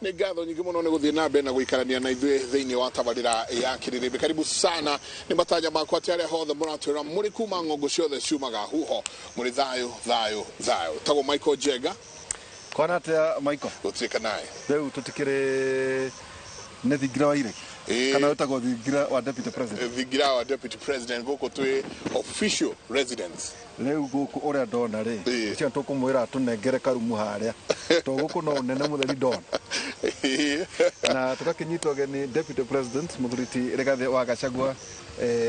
Nĩ ngatho nyingĩ mũno nĩ gũthiĩ na mbere na gũikarania na ithuĩ thĩinĩ wa tabarĩra ya Kĩrĩrĩmbĩ. Karibu sana. Nĩ matanya makwa atĩ arĩa hothe mũratwĩra mũrĩ kuma ng'ongo ciothe ciumaga huho mũrĩ thayũ thayũ thayũ. Tagwo Michael Njenga. Kwana atia, Michael? Gũtuĩka naye. Rĩu tũtikĩrĩ nĩ thingira wa iregi kana wĩtagwo thingira wa deputy president? Thingira wa deputy president, gũkũ twĩ official residence. Rĩu gũkũ ũrĩa ndona rĩ, ũcio tũkũmwĩra tũnengere karumu harĩa to gũkũ no ũnene mũtheri ndona na tũgakĩnyitwo geni deputy president mũthuri ti Rigathĩ wa Gachagua.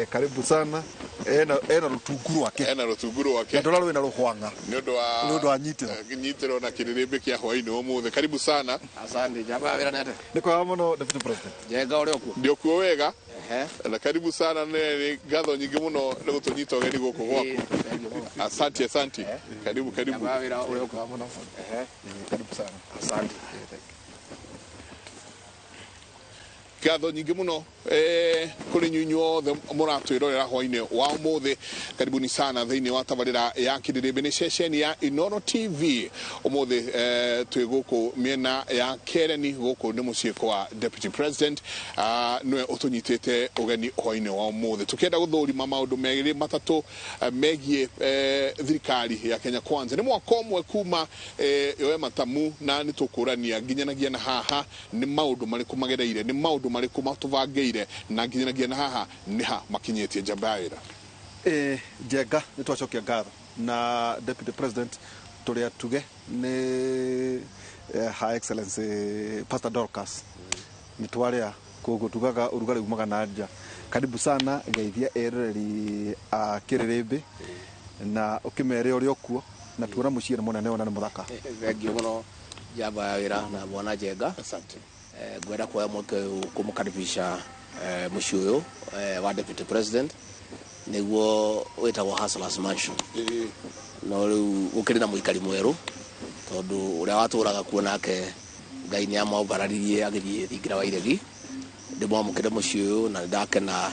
Karibu sana. Ena rũtungu rwake. Ena rũtungu rwake. Na ndora rwĩna rũhwang'a. Nĩ ũndũ wa nĩ ũndũ wa nyitĩro. Nyitĩro na kĩrĩrĩmbĩ kĩa hwaĩ-inĩ ũmũthĩ. Karibu sana. Asante, njamba ya wĩra nete. Nĩ kwega mũno, deputy president. Njenga, ũrĩ okuo? Ndĩ okuo wega. Na karibu sana. Nĩ ngatho nyingĩ mũno nĩ gũtũnyita ũgeni gũkũ gwaku. Asante, asante, karibu, karibu. Njamba ya wĩra, ũrĩ okuo? Mũno. Karibu sana. Asante. Ngatho nyingĩ mũno kũrĩ inyuĩ inyuothe mũratwĩrorera hwainĩ wa ũmũthĩ. Karibuni sana thĩinĩ wa tabarĩra ya Kĩrĩrĩmbĩ, nĩ ceceni ya Inooro TV. Ũmũthĩ twĩ gũkũ mĩena ya Kereni, gũkũ nĩ mũciĩ kwa deputy president. Nĩwe ũtũnyitĩte ũgeni hwainĩ wa ũmũthĩ, tũkĩenda gũthũrima maũndũ merĩ matatũ megiĩ thirikari ya Kenya Kwanza. Nĩ mwaka ũmwe kuma yoe matamu, na nĩ tũkũrania nginyanagia na haha nĩ maũndũ marĩkũ magereire, nĩ maũndũ marĩkũ matũbangĩire, na nginyanagia na haha nĩ ha makinyĩtie. Njamba ya wĩra. Njenga, nĩ twacokia ngatho na deputy president tũrĩ atuge nĩ Her Excellency Pastor Dorcas. Nĩ twarĩa koguo tugaga ũrugarĩ umaga na nja. Karibu sana, geithia eroreri a Kĩrĩrĩmbĩ na ũkĩmere ũrĩa ũkuo na tuona mũciĩ nĩ mũnene ona nĩ mũthaka. Thengiũ mũno, njamba ya wĩra na bwana Njenga. Asante. Ngwenda kuoya mweke ũyũ kũmũkaribisha mũciĩ ũyũ wa deputy president, nĩguo wĩtagwo Hustlers Mansion. No rĩu gũkĩrĩ na mũikari mwerũ, tondũ ũrĩa watũraga kuo nake Ngai nĩ amwambararirie agĩthiĩ thingira wa iregi. Ndĩmwamũkĩre mũciĩ ũyũ na nĩndakena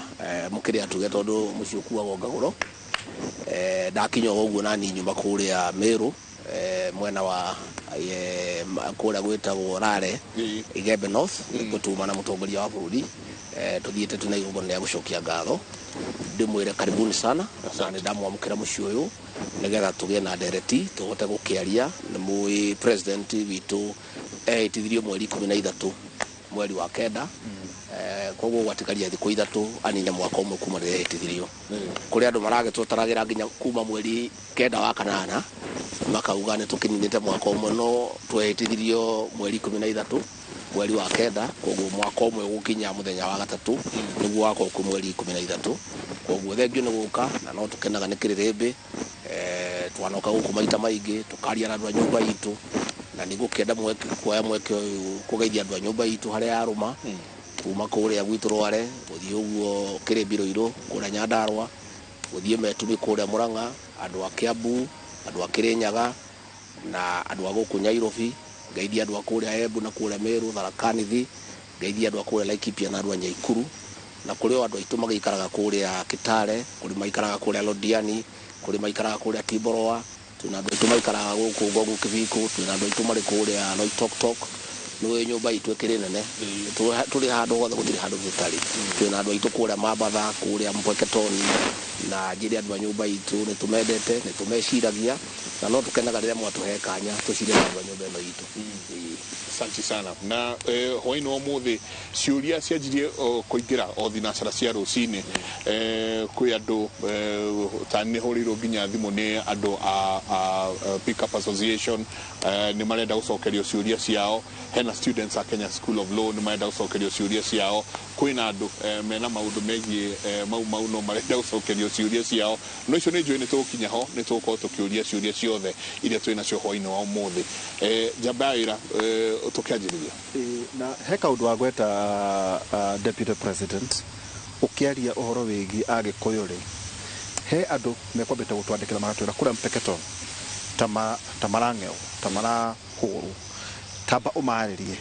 mũkĩrĩ atuge, tondũ mũciĩ ũkuagwo ngagũro. Ndakinya o ũguo nani nyuma kũrĩa Meru, mwena wa kũrĩa gwĩtagwo Rare, Igembe North, nĩkuo tuma na mũtongoria wa bũrũri. Tũthiĩte twĩna igongona rĩa gũcokia ngatho. Ndĩmwĩre karibuni sana na nĩ ndamwamũkĩra mũciĩ ũyũ nĩgetha tũgĩe na ndereti tũhote gũkĩaria. Nĩ mũĩ president witũ ehĩtithirio mweri 13 mweri wa kenda. Koguo gwatigaria thikũ 3 anine mwaka ũmwe kuma rĩrĩa ehĩtithirio. Kũrĩ andũ maragĩtũtaragĩra nginya kuma mweri 9 wa kanana makauga nĩ tũkĩninĩte mwaka ũmwe, no twehĩtithirio mweri 13 mweri wa kenda, koguo mwaka ũmwe gũkinya mũthenya wa gatatũ nĩguo wakorwo kwĩ mweri 13. Koguo thengio nĩ gũka na no tũkenaga nĩ Kĩrĩrĩmbĩ. Twanoka gũkũ maita maingĩ tũkaria na andũ a nyũmba itũ, na nĩ ngũkĩenda kuoya mweke ũyũ kũgeithia andũ a nyũmba itũ harĩa yarũma, kuma kũrĩa gwitũ Rware gũthiĩ ũguo Kĩrĩmbi Rũirũ kũrĩa Nyandarũa, gũthiĩ Metumi kũrĩa Mũrang'a, andũ a Kiambu, andũ a Kĩrĩnyaga na andũ a gũkũ Nyairobi. Ngeithia andũ a kũrĩa Embu na kũrĩa Meru, Tharaka Nithi. Ngeithia andũ a kũrĩa Laikipia na andũ a Nyaikuru, na kũrĩ o andũ aitũ magĩikaraga kũrĩa Kitale, kũrĩ maikaraga kũrĩa Londiani, kũrĩ maikaraga kũrĩa Timboroa. Twĩna andũ aitũ maikaraga gũkũ Ngong Kibiko, twĩna andũ aitũ marĩ kũrĩa Loitoktok. Nĩũĩ nyũmba itũ ĩkĩrĩ nene. Tũrĩ handũ hothe, gũtirĩ handũ tũtarĩ. Twĩna andũ aitũ kũrĩa Mambatha, kũrĩa Mpweketoni, na njĩre andũ a nyũmba itũ nĩ tũmendete, nĩ tũmeciragia, na no tũkenaga rĩrĩa mwatũhe kanya tũcire na andũ a nyũmba ĩno itũ. Asante sana. Na hwaĩ-inĩ wa ũmũthĩ ciũria cianjirie kũingĩra o thinacara cia rũcinĩ. Kwĩ andũ ta nĩ hũrĩirwo nginya thimũ nĩ andũ a Pickup Association, nĩ marenda gũcokerio ciũria ciao. Hena students a Kenya School of Law nĩ marenda gũcokerio ciũria ciao. Kwĩna andũ mena maũndũ megiĩ mau mau no marenda gũcokerio ciũria ciao. No icio nĩ njũĩ nĩ tũgũkinya ho, nĩ tũgũkorwo tũkĩũria ciũria ciothe iria twĩ nacio hwaĩ-inĩ wa ũmũthĩ. Njamba ya wĩra, tũkĩanjĩrĩria. Na he kaũndũ wagweta, deputy president, ũkĩaria ũhoro wĩgiĩ Agĩkũyũ rĩ, he andũ mekwambĩte gũtwandĩkĩra magatwĩra kũrĩa Mpeketoni ta marang'ewo ta marahũrwo. Tamba ũmarĩrie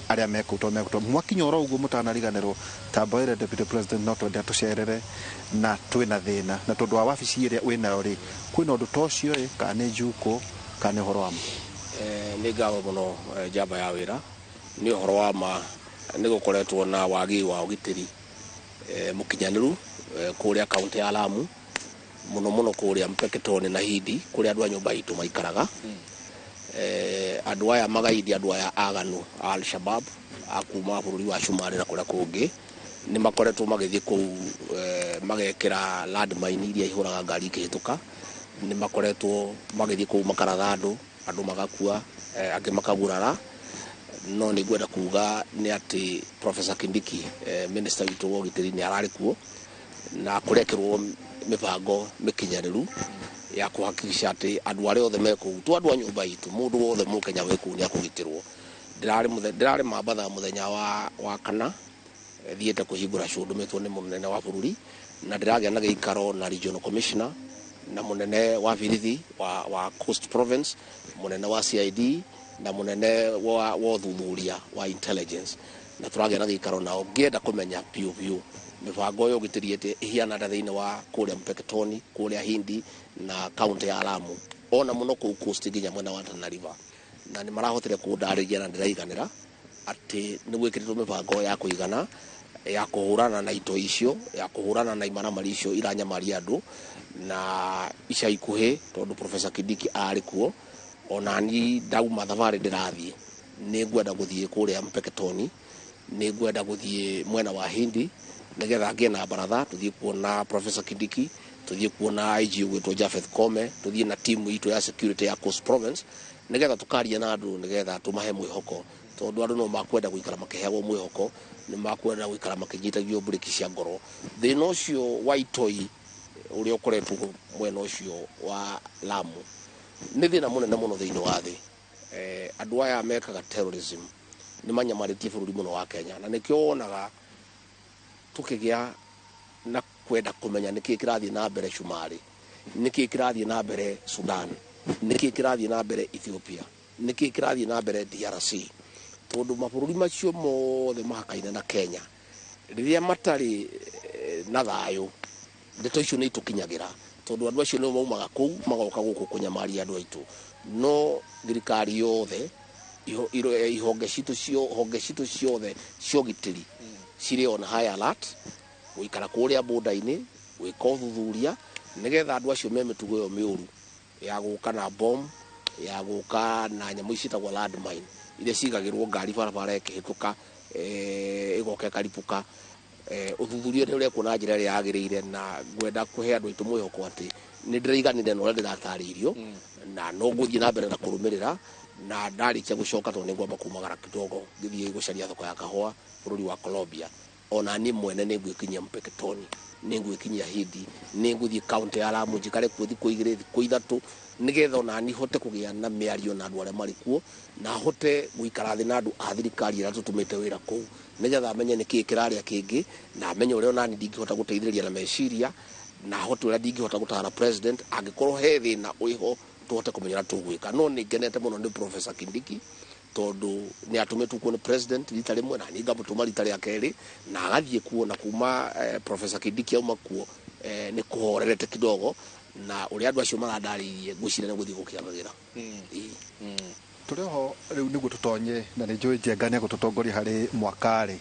arĩa mekũu, tondũ megũtwo mwakinya oro ũguo mũtanariganĩrwo. Tamba wĩre deputy president no twende atũcerere na twĩna thĩna, na tondũ wa wabici ĩrĩa wĩnayo rĩ, kwĩna ũndũ ta ũcio ĩ, kana nĩ njukũ kana nĩ ũhoro wa ma? Nĩ ngatho mũno, njamba ya wĩra. Nĩ ũhoro wa ma nĩ gũkoretwo na wagi wa ũgitĩri mũkinyanĩru kũrĩa kaunti ya Lamu, mũno mũno kũrĩa Mpeketoni na Hindi kũrĩa andũ a nyũmba itũ maikaraga. Andũ aya magaidi, andũ aya aganu a Al-Shabaab a kuma bũrũri wa Somalia na kũrĩa kũngĩ nĩ makoretwo magĩthiĩ kũu, magekĩra landmine iria ihũraga ngari ikĩhĩtũka. Nĩ makoretwo magĩthiĩ kũu makaratha andũ, andũ magakua, angĩ makagurara. No nĩ ngwenda kuga nĩ atĩ Professor Kindiki, minister witũ wa ũgitĩri, nĩ ararĩ kuo na kũrekĩrwo mĩbango mĩkinyanĩru ya kũhakikisha atĩ andũ arĩa othe me kũu, to andũ a nyũmba itũ, mũndũ wothe mũkenya wĩ kũu nĩ akũgitĩrwo. Ndĩrarĩ Mambatha mũthenya wa kana, thiĩte kũhingũra show ndũmĩtwo nĩ mũnene wa bũrũri, na ndĩragĩa na gĩikaro na regional commissioner na mũnene wa birithi wa Coast Province, mũnene wa CID na mũnene wa ũthuthuria wa intelligence, na tũragĩa na gĩikaro nao ngĩenda kũmenya biũ biũ mĩbango ĩyo ũgitĩri ĩtĩ ĩhiana atĩa thĩinĩ wa kũrĩa Mpeketoni, kũrĩa Hindi na kaunti ya Lamu, ona mũno kũu Coast nginya mwena wa Tana River. Na nĩ marahotire kũndarĩria na ndĩraiganĩra atĩ nĩ gwĩkĩrĩtwo mĩbango ya kũigana ya kũhũrana na itoi icio, ya kũhũrana na imaramari icio iranyamaria andũ. Na ica ikuhĩ tondũ Professor Kindiki arĩ kuo, ona ni ndauma thabarĩ ndĩrathiĩ, nĩ ngwenda gũthiĩ kũrĩa Mpeketoni, nĩ ngwenda gũthiĩ mwena wa Hindi nĩgetha ngĩe na baratha, tũthiĩ kuona Professor Kindiki, tũthiĩ kuona IG ũgwĩtwo Japheth Kome, tũthiĩ na timu itũ ya security ya Coast Province nĩgetha tũkaria na andũ nĩgetha tũmahe mwĩhoko, tondũ andũ no makwenda gũikara makĩheagwo mwĩhoko, nĩ makwenda gũikara makĩnyitagio mburĩki cia ngoro. Thĩna ũcio wa itoi ũrĩa ũkoretwo mwena ũcio wa Lamu nĩ thĩna mũnene mũno thĩinĩ wa thĩ. Andũ aya mekaga terrorism nĩ manyamarĩtie bũrũri mũno wa Kenya, na nĩkĩo wonaga tũkĩgĩa na kwenda kũmenya nĩkĩĩ kĩrathiĩ na mbere Somalia, nĩkĩĩ kĩrathiĩ na mbere Sudan, nĩkĩĩ kĩrathiĩ na mbere Ethiopia, nĩkĩĩ kĩrathiĩ na mbere DRC, tondũ mabũrũri macio mothe mahakaine na Kenya rĩrĩa matarĩ na thayũ, ndeto icio nĩ itũkinyagĩra, tondũ andũ acio nĩo maumaga kũu magoka gũkũ kũnyamaria andũ aitũ. No thirikari yothe, ihonge citũ ciothe cia ũgitĩri cirĩ on high alert, gũikara kũrĩa border-inĩ, gwĩka ũthuthuria nĩgetha andũ acio me mĩtugo ĩyo mĩũru ya gũka na bomb, ya gũka na nyamũ ici ciĩtagwo landmine iria cigagĩrwo ngari barabara ĩkĩhĩtũka, ĩgoka ĩkaribũka. Ũthuthuria nĩ ũrekwo na njĩra ĩrĩa yagĩrĩire, na ngwenda kũhe andũ aitũ mwĩhoko atĩ nĩ ndĩraiganĩire na ũrĩa ndĩratarĩirio, na no ngũthiĩ na mbere na kũrũmĩrĩra, na ndarĩkia gũcoka tondũ nĩ ngwamba kumagara kidogo ngĩthiĩ gũcaria thoko ya kahũa bũrũri wa Colombia. Ona niĩ mwene nĩ ngwĩkinyia Mpeketoni, nĩ ngwĩkinyia Hindi, nĩ ngũthiĩ kaunti ya Lamu njikare kuo thikũ igĩrĩ thikũ ithatũ, nĩgetha ona niĩ hote kũgĩa na mĩario na andũ arĩa marĩ kuo, na hote gũikara thĩ na andũ a thirikari arĩa tũtũmĩte wĩra kũu, nĩgetha menye nĩkĩĩ kĩrarĩa kĩngĩ, na menye ũrĩa ona niĩ ndingĩhota gũteithĩrĩria na meciria, na hote ũrĩa ndingĩhota gũtara president angĩkorwo he thĩna wĩho tũhote kũmenya ũrĩa tũgwĩka. No nĩ ngenete mũno nĩ Professor Kindiki, tondũ nĩ atũmĩtwo kuo nĩ president rita rĩmwe, na niĩ ngamũtũma rita rĩa kerĩ, na agathiĩ kuo, na kuma Professor Kindiki auma kuo, nĩ kũhorerete kidogo, na ũrĩa andũ acio marandarĩirie ngwĩciria nĩ gũthiĩ gũkĩagagĩra. Tũrĩ oho rĩu nĩguo tũtonye, na nĩ njũĩ Njenga nĩ egũtũtongoria harĩ mwaka rĩ,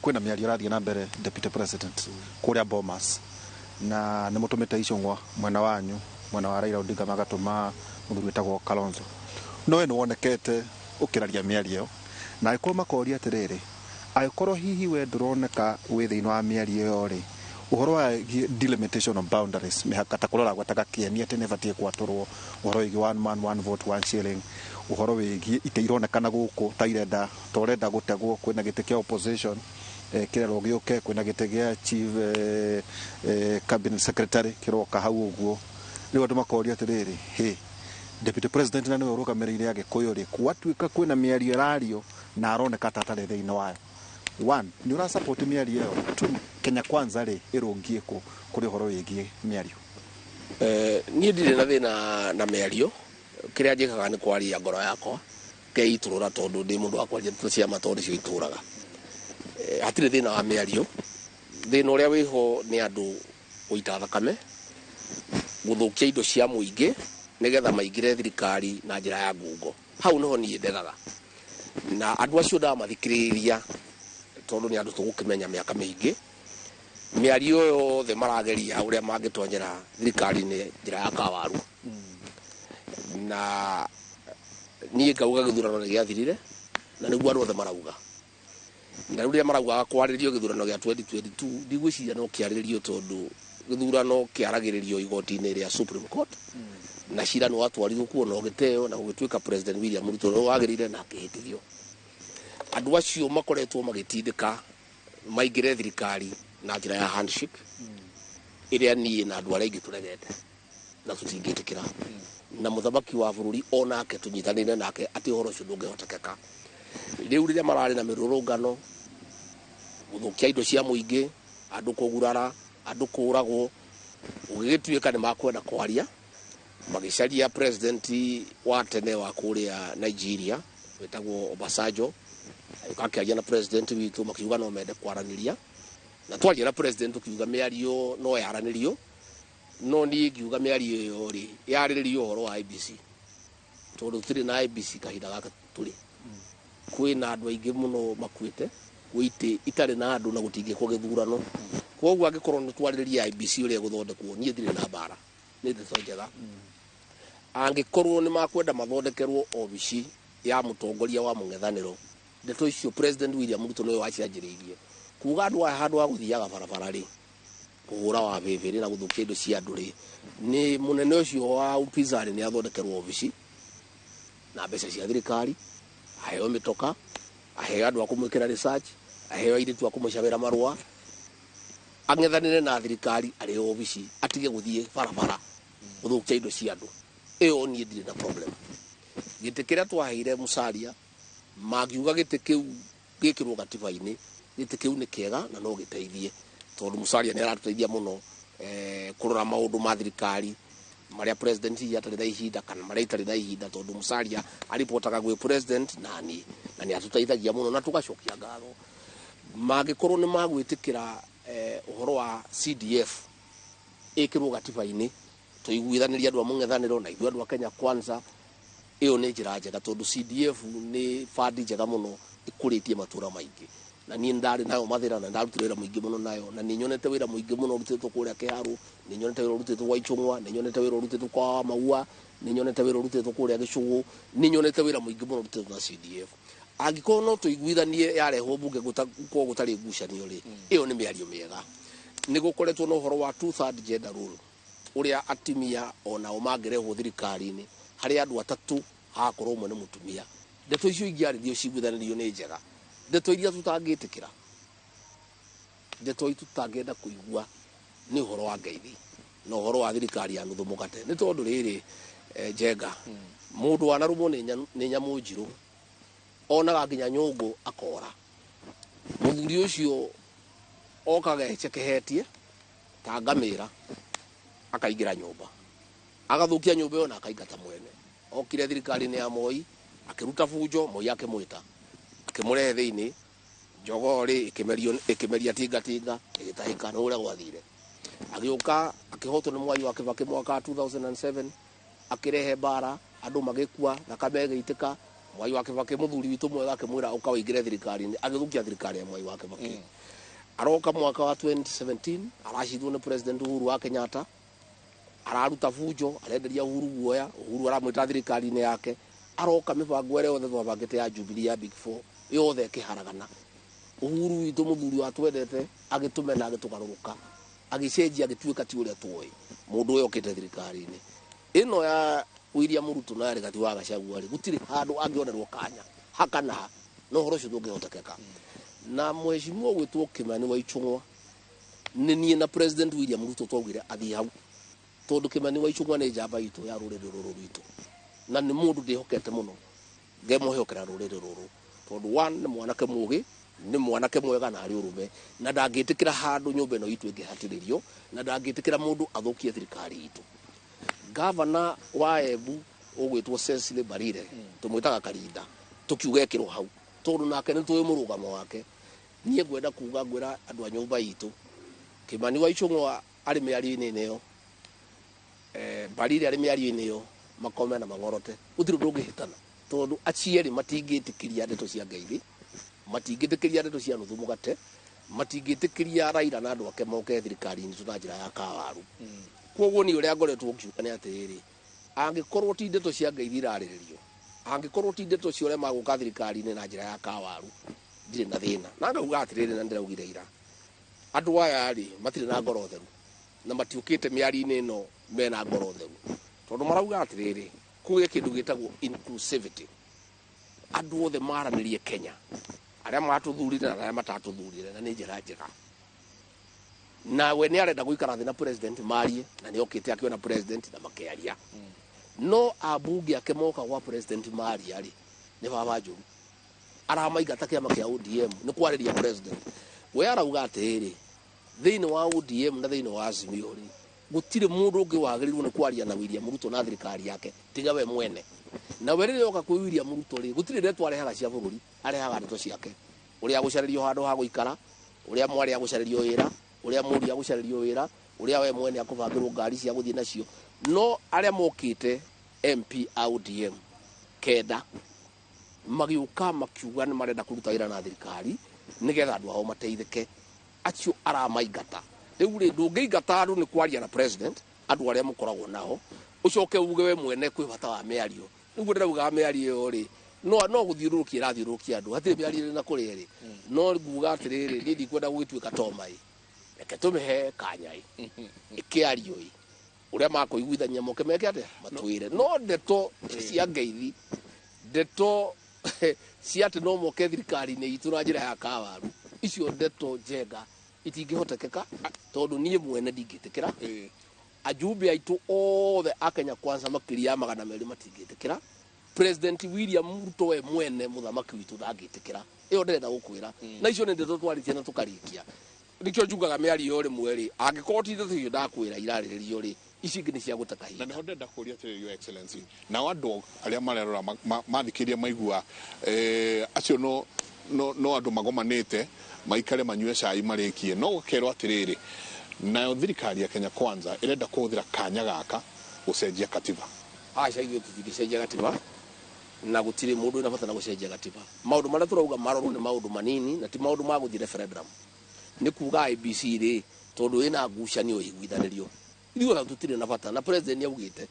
kwĩna mĩario ĩrathiĩ na mbere Deputy President kũrĩa Bomas, na nĩ mũtũmĩte icũng'wa mwena wanyu, mwena wa Raila Odinga magatũma mũthuri wĩtagwo Kalonzo. No we nĩ wonekete ũkĩraria mĩario ĩyo, na angĩkorwo makoria atĩrĩrĩ, angĩkorwo hihi we ndũroneka wĩ thĩinĩ wa mĩario ĩyo rĩ, ũhoro wa delimitation of boundaries, mĩhaka ta kũrora gwetaga kĩeni atĩ nĩ ĩbatiĩ kwatũrwo, ũhoro wĩgiĩ one man one vote one shilling, ũhoro wĩgiĩ itĩ ironekana gũkũ ta irenda ta ũrenda gũtegwo, kwĩna gĩtĩ kĩa opposition kĩrerwo gĩũke, kwĩna gĩtĩ gĩa chief cabinet secretary kĩroka hau ũguo. Rĩu andũ makoria atĩrĩrĩ, hĩ, Deputy President na nĩwe ũrũgamĩrĩire Agĩkũyũ rĩ, gwatuĩka kwĩna mĩario ĩrario na aroneka ta atarĩ thĩinĩ wayo. One, nĩ ũra support mĩario ĩyo? Two, Kenya Kwanza rĩ ĩrũngiĩ kũ kũrĩ ũhoro wĩgiĩ mĩario? Niĩ ndirĩ na thĩna na mĩario, kĩrĩa njĩkaga nĩ kwaria ngoro yakwa ngeitũrũra, tondũ ndĩ mũndũ wa kwaria ndeto cia ma, tondũ nĩcio itũraga. Hatirĩ thĩna wa mĩario. Thĩna ũrĩa wĩho nĩ andũ gũita thakame, gũthũkia indo cia mũingĩ nĩgetha maingĩre thirikari na njĩra ya ngungo. Hau nĩho niĩ ndegaga. Na andũ acio ndamathikĩrĩria tondũ nĩ andũ tũgũkĩmenya mĩaka mĩingĩ, mĩario yothe marageria ũrĩa mangĩtonyera thirikari-inĩ njĩra ya kawaru. Na niĩ ngauga gĩthurano nĩ gĩathirire, na nĩguo andũ othe marauga. Na rĩu rĩrĩa maraugaga kwarĩrio gĩthurano gĩa 2022, ndigwĩciria no kĩarĩrĩrio tondũ gĩthurano kĩaragĩrĩrio igoti-inĩ rĩa Supreme Court, na cira nĩ watwarirwo kuo na ũgĩteo, na gũgĩtuĩka President William Ruto nĩwe wagĩrĩire na akĩhĩtithio. Andũ acio makoretwo magĩtindĩka maingĩre thirikari na njĩra ya handshake, ĩrĩa niĩ na andũ arĩa aingĩ tũregete na tũtingĩtĩkĩra. Na mũthamaki wa bũrũri onake tũnyitanĩire nake atĩ ũhoro ũcio ndũngĩhotekeka. Rĩu rĩrĩa mararĩ na mĩrũrũngano, gũthũkia indo cia mũingĩ, andũ kũgurara, andũ kũragwo, gũgĩgĩtuĩka nĩ makwenda kwaria, magĩcaria president wa tene wa kũrĩa Nigeria wĩtagwo Obasanjo, agĩũka akĩaria na president witũ, makiuga no mende kwaranĩria. Na twaria na president tukiuga mĩario no yaranĩrio, no niĩ ngiuga mĩario ĩyo rĩ yarĩrĩrio ũhoro wa IEBC, tondũ tũtirĩ na IEBC kahinda gaka tũrĩ. Kwĩna andũ aingĩ mũno makuĩte, gwĩ itĩ itarĩ na andũ na gũtingĩkwo gĩthurano. Koguo angĩkorwo nĩ twarĩrĩria IEBC ũrĩa ĩgũthondekwo, niĩ ndirĩ na mbara, nĩ ndeto njega. Angĩkorwo nĩ makwenda mathondekerwo obici ya mũtongoria wa mũng'ethanĩro, ndeto icio President William Ruto nĩwe wacianjĩrĩirie. Kuga andũ aya handũ ha gũthiaga barabara rĩ, kũhũra wa bĩbĩrĩ na gũthũkia indo cia andũ rĩ, nĩ mũnene ũcio wa upinzani nĩ athondekerwo obici na mbeca cia thirikari, aheo mĩtoka, aheo andũ a kũmwĩkĩra research, aheo airĩtu a kũmũcabĩra marũa, ang'ethanĩre na thirikari arĩ obici, atige gũthiĩ barabara gũthũkia indo cia andũ. Ĩyo niĩ ndirĩ na problem. Gĩtĩ kĩrĩa twaheire Musalia, mangiuga gĩtĩ kĩu gĩkĩrwo gatiba-inĩ, gĩtĩ kĩu nĩ kĩega na no gĩteithie, tondũ Musalia nĩ aratũteithia mũno kũrora maũndũ ma thirikari marĩa president hihi atarĩ na ihinda kana marĩa itarĩ na ihinda, tondũ Musalia aripotaga gwĩ president na niĩ, na nĩ atũteithagia mũno na tũgacokia ngatho. Mangĩkorwo nĩ magwĩtĩkĩra ũhoro wa CDF ĩkĩrwo gatiba-inĩ, tũiguithanĩrie andũ a mũng'ethanĩro na ithuĩ andũ a Kenya Kwanza, ĩyo nĩ njĩra njega, tondũ CDF nĩ bandi njega mũno ĩkũrĩtie matũra maingĩ. Na niĩ ndarĩ nayo Mathĩra na ndarutire wĩra mũingĩ mũno nayo, na nĩ nyonete wĩra mũingĩ mũno ũrutĩtwo kũrĩa Kĩharũ, nĩ nyonete wĩra ũrutĩtwo gwa Ichung'wa, nĩ nyonete wĩra ũrutĩtwo kwa Maua, nĩ nyonete wĩra ũrutĩtwo kũrĩa Gĩcũgũ, nĩ nyonete wĩra mũingĩ mũno ũrutĩtwo na CDF. Angĩkorwo no tũiguithanie yarehwo bunge gũkorwo gũtarĩ ngucanio rĩ, ĩyo nĩ mĩario mĩega. Nĩ gũkoretwo na ũhoro wa two third gender rule, ũrĩa atumia onao mangĩrehwo thirikari-inĩ harĩ andũ atatũ hagakorwo ũmwe nĩ mũtumia. Ndeto icio ingĩarĩrio ciguithanĩrio nĩ njega. Ndeto iria tũtangĩtĩkĩra, ndeto itũ tũtangĩenda kũigua nĩ ũhoro wa ngeithi na ũhoro wa thirikari ya nuthu mũgate. Nĩ tondũ rĩrĩ, Njenga, mũndũ wanarũmwo nĩ nyamũ njirũ onaga nginya nyũngũ akora. Mũthuri ũcio okaga ecekehetie ta ngamĩra, akaingĩra nyũmba, agathũkia nyũmba ĩyo na akaingata mwene. Okire thirikari-inĩ ya Moi, akĩruta bunjo, Moi akĩmwĩta, akĩmũrehe thĩinĩ, jogoo rĩ ĩkĩmeria tingatinga, ĩgĩtahĩka, nĩ ũrĩa gwathire. Agĩũka akĩhotwo nĩ Mwai wa Kibaki mwaka wa 2007, akĩrehe mbara, andũ magĩkua, thakame ĩgĩitĩka. Mwai wa Kibaki mũthuri witũ mwega akĩmwĩra ũka ũingĩre thirikari-inĩ, agĩthũkia thirikari ya Mwai wa Kibaki. Aroka mwaka wa 2017, aracindwo nĩ President Uhuru wa Kenyatta, araruta bunjo, arenderia Uhuru guoya, Uhuru aramwĩta thirikari-inĩ yake, aroka mĩbango ĩrĩa yothe twabangĩte ya Jubilee ya Big Four yothe ĩkĩharagana. Uhuru witũ mũthuri wa twendete agĩtũmena, agĩtũgarũrũka, agĩcenjia, agĩtuĩka ti ũrĩa tuoĩ mũndũ ũyũ okĩte thirikari-inĩ ĩno ya William Ruto na Rigathi wa Gachagua rĩ, gũtirĩ handũ angĩonerwo kanya hakana ha, no ũhoro ũcio ndũngĩhotekeka. Na mheshimiwa gwĩtwo Kimani wa Ichung'wa, nĩ niĩ na President William Ruto twaugire athiĩ hau, tondũ Kimani wa Ichung'wa nĩ njamba itũ ya rũrĩrĩ rũrũ rwitũ, na nĩ mũndũ ndĩhokete mũno, ngemwĩhokera rũrĩrĩ rũrũ, tondũ one nĩ mwanake mũgĩ, nĩ mwanake mwega na arĩ ũrũme, na ndangĩtĩkĩra handũ nyũmba ĩno itũ ĩngĩhatĩrĩrio, na ndangĩtĩkĩra mũndũ athũkie thirikari itũ. Gavana wa Embu ũgwĩtwo Cecily Mbarire, tũmwĩtaga Karinda, tũkiuga ekĩrwo hau, tondũ nake nĩ tũĩ mũrũgamo wake. Niĩ ngwenda kuga ngwĩra andũ a nyũmba itũ, Kimani wa Ichung'wa arĩ mĩario-inĩ ĩyo, Mbarire arĩ mĩario-inĩ ĩyo, makome na mang'orote, gũtirĩ ũndũ ũngĩhĩtana. Tondu acieri matingĩtĩkĩria ndeto cia Ngeithi, matingĩtĩkĩria ndeto cia nuthu mũgate, matingĩtĩkĩria Raila na andũ ake moke thirikari-inĩ itũ na njĩra ya kawaru. Koguo niĩ ũrĩa ngoretwo ngiuga nĩ atĩrĩrĩ, angĩkorwo ti ndeto cia Ngeithi irarĩrĩrio, angĩkorwo ti ndeto cia ũrĩa magũka thirikari-inĩ na njĩra ya kawaru, ndirĩ na thĩna. Na ngauga atĩrĩrĩ, na ndĩraugire ira, andũ aya rĩ matirĩ na ngoro theru na matiũkĩte mĩario-inĩ ĩno mena ngoro theru, tondũ marauga atĩrĩrĩ, kũgĩe kĩndũ gĩtagwo inclusivity, andũ othe maranĩrie Kenya, arĩa matũthurire na arĩa matatũthurire, na nĩ njĩra njega. Na we nĩ arenda gũikara thĩ na president marie, na nĩ okĩte akĩona president na makĩaria. No ambunge ake moka gwa president maria rĩ, nĩ baba njũru aramaingata kĩama kĩa ODM nĩ kwarĩria president. We arauga atĩrĩrĩ, thĩinĩ wa ODM na thĩinĩ wa Azimio rĩ, gũtirĩ mũndũ ũngĩ wagĩrĩirwo nĩ kwaria na William Ruto na thirikari yake tiga we mwene. Na we rĩrĩa oka kwĩ William Ruto rĩ, gũtirĩ ndeto arehaga cia bũrũri, arehaga ndeto ciake, ũrĩa agũcarĩrio handũ ha gũikara, ũrĩa mwarĩ agũcarĩrio wĩra, ũrĩa mũriũ agũcarĩrio wĩra, ũrĩa we mwene akũbangĩrwo ngari cia gũthiĩ nacio. No arĩa mokĩte MP a ODM kenda magĩũka makiuga nĩ marenda kũruta wĩra na thirikari nĩgetha andũ ao mateithĩke, acio aramaingata. Rĩu rĩ, ndũngĩingata andũ nĩ kwaria na president, andũ arĩa mũkoragwo nao, ũcoke uge we mwene kwĩ bata wa mĩario. Nĩguo ndĩrauga mĩario ĩyo rĩ, no gũthiũrũrũkia ĩrathiũrũrũkia andũ, hatirĩ mĩario ĩrĩ na kũrĩa ĩrĩ. No nguga atĩrĩrĩ, niĩ ndikwenda gũgĩtuĩka toma ĩ, reke tũmĩhe kanya ĩ, ĩkĩario ĩ, ũrĩa makũiguithania moke meke atĩa, matwĩre. No ndeto cia Ngeithi, ndeto cia atĩ no moke thirikari-inĩ itũ na njĩra ya kawaru, icio ndeto njenga itingĩhotekeka, tondũ niĩ mwene ndingĩtĩkĩra. Ajumbe aitũ othe a Kenya Kwanza makĩria ya 200 matingĩtĩkĩra. President William Ruto we mwene mũthamaki witũ ndangĩtĩkĩra. Ĩyo ndĩrenda gũkwĩra. Na icio nĩ ndeto twarĩtie na tũkarĩkia. Nĩkĩo njugaga mĩario ĩyo rĩmwe rĩ, angĩkorwo ti ndeto icio ndakwĩra irarĩrĩrio rĩ, ici ingĩ nĩ cia gũte kahinda. Na nĩho ndĩrenda kũria atĩrĩrĩ, Your Excellency, nao andũ arĩa marerora mathikĩrĩria maigua acio no andũ magomanĩte maikare manyue cai marĩkie, no gũkerwo atĩrĩrĩ, nayo thirikari ya Kenya Kwanza ĩrenda kũhũthĩra kanya gaka gũcenjia katiba. Aca, ithuĩ tũtingĩcenjia gatiba, na gũtirĩ mũndũ wĩna bata na gũcenjia gatiba. Maũndũ marĩa tũrauga marorwo nĩ maũndũ manini, na ti maũndũ ma gũthiĩ referendum. Nĩ kuga IEBC rĩ, tondũ ĩna ngucanio ĩiguithanĩrio, ithuĩ ona tũtirĩ na bata. Na president nĩaugĩte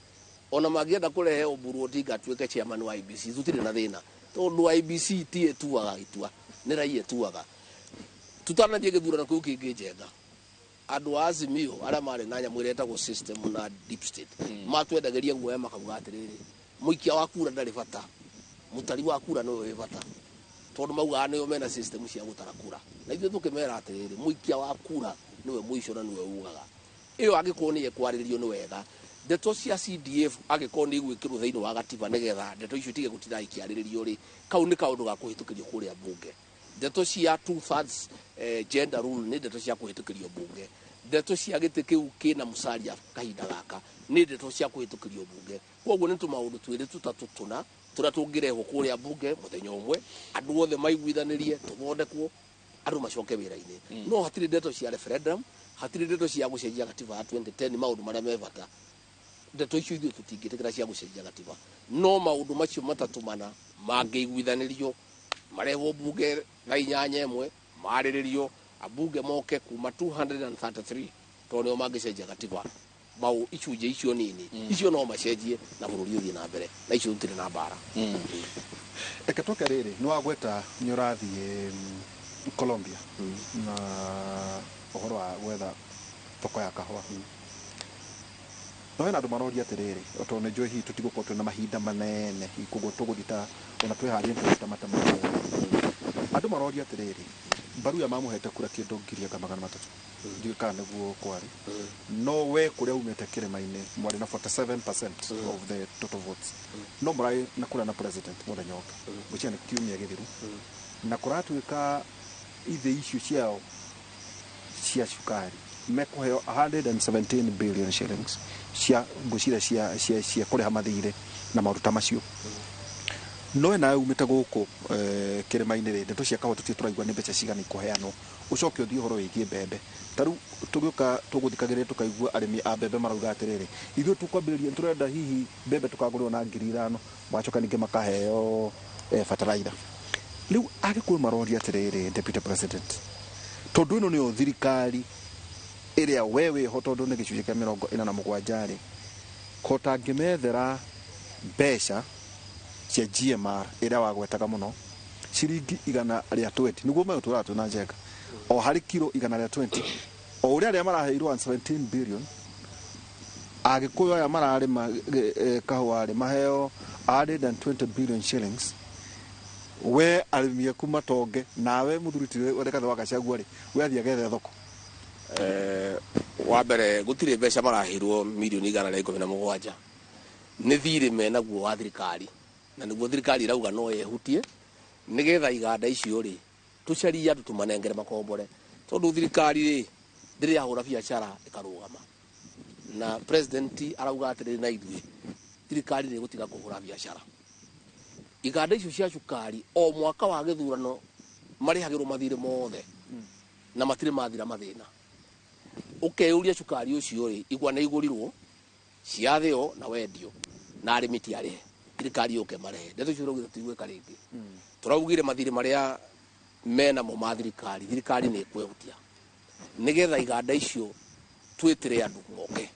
ona mangĩenda kũrehe Oburu Odinga atuĩke chairman wa IEBC, tũtirĩ na thĩna, tondũ IEBC ti ĩtuaga itua, nĩ raia ĩtuaga. Tutanathiĩ gĩthurano kĩu kĩngĩ njenga, andũ a Azimio arĩa marĩ na nyamũ ĩrĩa ĩtagwo system na deep state matwendagĩria guoya, makauga atĩrĩrĩ, mũikia wa kura ndarĩ bata, mũtari wa kura nĩwe wĩ bata, tondũ maugaga nĩo mena system cia gũtara kura. Na ithuĩ tũkĩmera atĩrĩrĩ, mũikia wa kura nĩwe mũico na nĩwe ugaga. Ĩyo angĩkorwo nĩ ĩkwarĩrĩrio nĩ wega, ndeto cia CDF angĩkorwo nĩ igwĩkĩrwo thĩinĩ wa gatiba nĩgetha ndeto icio itige gũtinda ikĩarĩrĩrio rĩ, kau nĩ kaũndũ ga kũhĩtũkĩrio kũrĩa bunge. Ndeto cia 2/3 gender rule nĩ ndeto cia kũhĩtũkĩrio bunge. Ndeto cia gĩtĩ kĩu kĩna Musalia kahinda gaka nĩ ndeto cia kũhĩtũkĩrio bunge. Koguo nĩ tũmaũndũ twĩrĩ tũtatũ tũna tũrĩa tũngĩrehwo kũrĩa bunge mũthenya ũmwe, andũ othe maiguithanĩrie, tũthondekwo, andũ macoke wĩra-inĩ. No hatirĩ ndeto cia referendum, hatirĩ ndeto cia gũcenjia gatiba ya 2010, maũndũ marĩa me bata. Ndeto icio ithuĩ tũtingĩtĩkĩra cia gũcenjia gatiba. No maũndũ macio matatũ mana mangĩiguithanĩrio, marehwo bunge thaa inyanya ĩmwe, marĩrĩrio, ambunge moke kuma 233, tondũ nĩo mangĩcenjia gatiba. Mau icunjĩ icio nini, icio no macenjie na bũrũri ũthiĩ na mbere, na icio tũtirĩ na mbara. Reke tũke rĩrĩ, nĩ wagweta nĩ ũrathiĩ Colombia na ũhoro wa gwetha thoko ya kahũa. No hena andũ maroria atĩrĩrĩ, tondũ nĩ njũĩ hihi tũtigũkorwo twĩna mahinda manene, hihi koguo tũgũthiĩ ta ona twĩharĩrie tũgũthiĩ ta mata manene. Andũ maroria atĩrĩrĩ, Mbaruya mamũhete kura kĩndũ 300,000, ndiũĩ kana nĩguo kwarĩ, no we kũrĩa umĩte kĩrĩma-inĩ mwarĩ na 47% of the total votes, no mũrarĩ na kũrĩa na president mũthenya ũngĩ, ngwĩciria nĩ kiumia gĩthiru, na kũratuĩka ithĩ icio ciao cia cukari mekũheo 117 billion shillings cia ngwĩciria cia kũrĩha mathirĩ na maũndũ ta macio. No nawe umĩte gũkũ kĩrĩma-inĩ rĩ, ndeto cia kahũa tũtirĩ tũraigua nĩ mbeca cigana ikũheanwo. Ũcoke ũthiĩ ũhoro wĩgiĩ mbembe. Ta rĩu tũgĩũka tũgũthikagĩrĩria tũkaigua arĩmi a mbembe marauga atĩrĩrĩ, ithuĩ tũkwambĩrĩria tũrenda hihi mbembe tũkagũrĩrwo na 5,000, magacoka ningĩ makaheo bataraitha. Rĩu Agĩkũyũ maroria atĩrĩrĩ, Deputy President, tondũ ĩno nĩyo thirikari ĩrĩa we wĩho, tondũ nĩ gĩcunjĩ kĩa 47 rĩ, ko tangĩmethera mbeca cia GMR ĩrĩa wagwetaga mũno, ciringi 120, nĩguo megũtũraga twĩna njenga o harĩ kiro 120, o ũrĩa arĩa maraheirwo 17 billion, Agĩkũyũ aya mararĩma kahũa rĩ maheo 120 billion shillings, we arĩmi aku matonge, nawe mũthuri ti Rigathĩ wa Gachagua rĩ, we athiĩ agethe thoko. Wa mbere gũtirĩ mbeca maraheirwo mirioni 117, nĩ thirĩ menaguo wa thirikari, na nĩguo thirikari ĩrauga no yehutie nĩgetha iganda icio rĩ tũcarie andũ tũmanengere makombore, tondũ thirikari rĩ ndĩrĩ yahũra biacara ĩkarũgama, na president arauga atĩrĩrĩ, na ithuĩ thirikari nĩ ĩgũtiga kũhũra biacara. Iganda icio cia cukari o mwaka wa gĩthurano marĩhagĩrwo mathirĩ mothe na matirĩ mathira mathĩna. Ũkeyũria cukari ũcio rĩ, igwa nĩ igũrirwo ciathĩo na wendio na arĩmi ti arĩhe, thirikari yũke marehe. Ndeto icio tũraugire tũtigwĩka rĩngĩ. Tũraugire mathirĩ marĩa menamo ma thirikari, thirikari nĩ ĩkwehutia nĩgetha iganda icio twĩtĩre andũ moke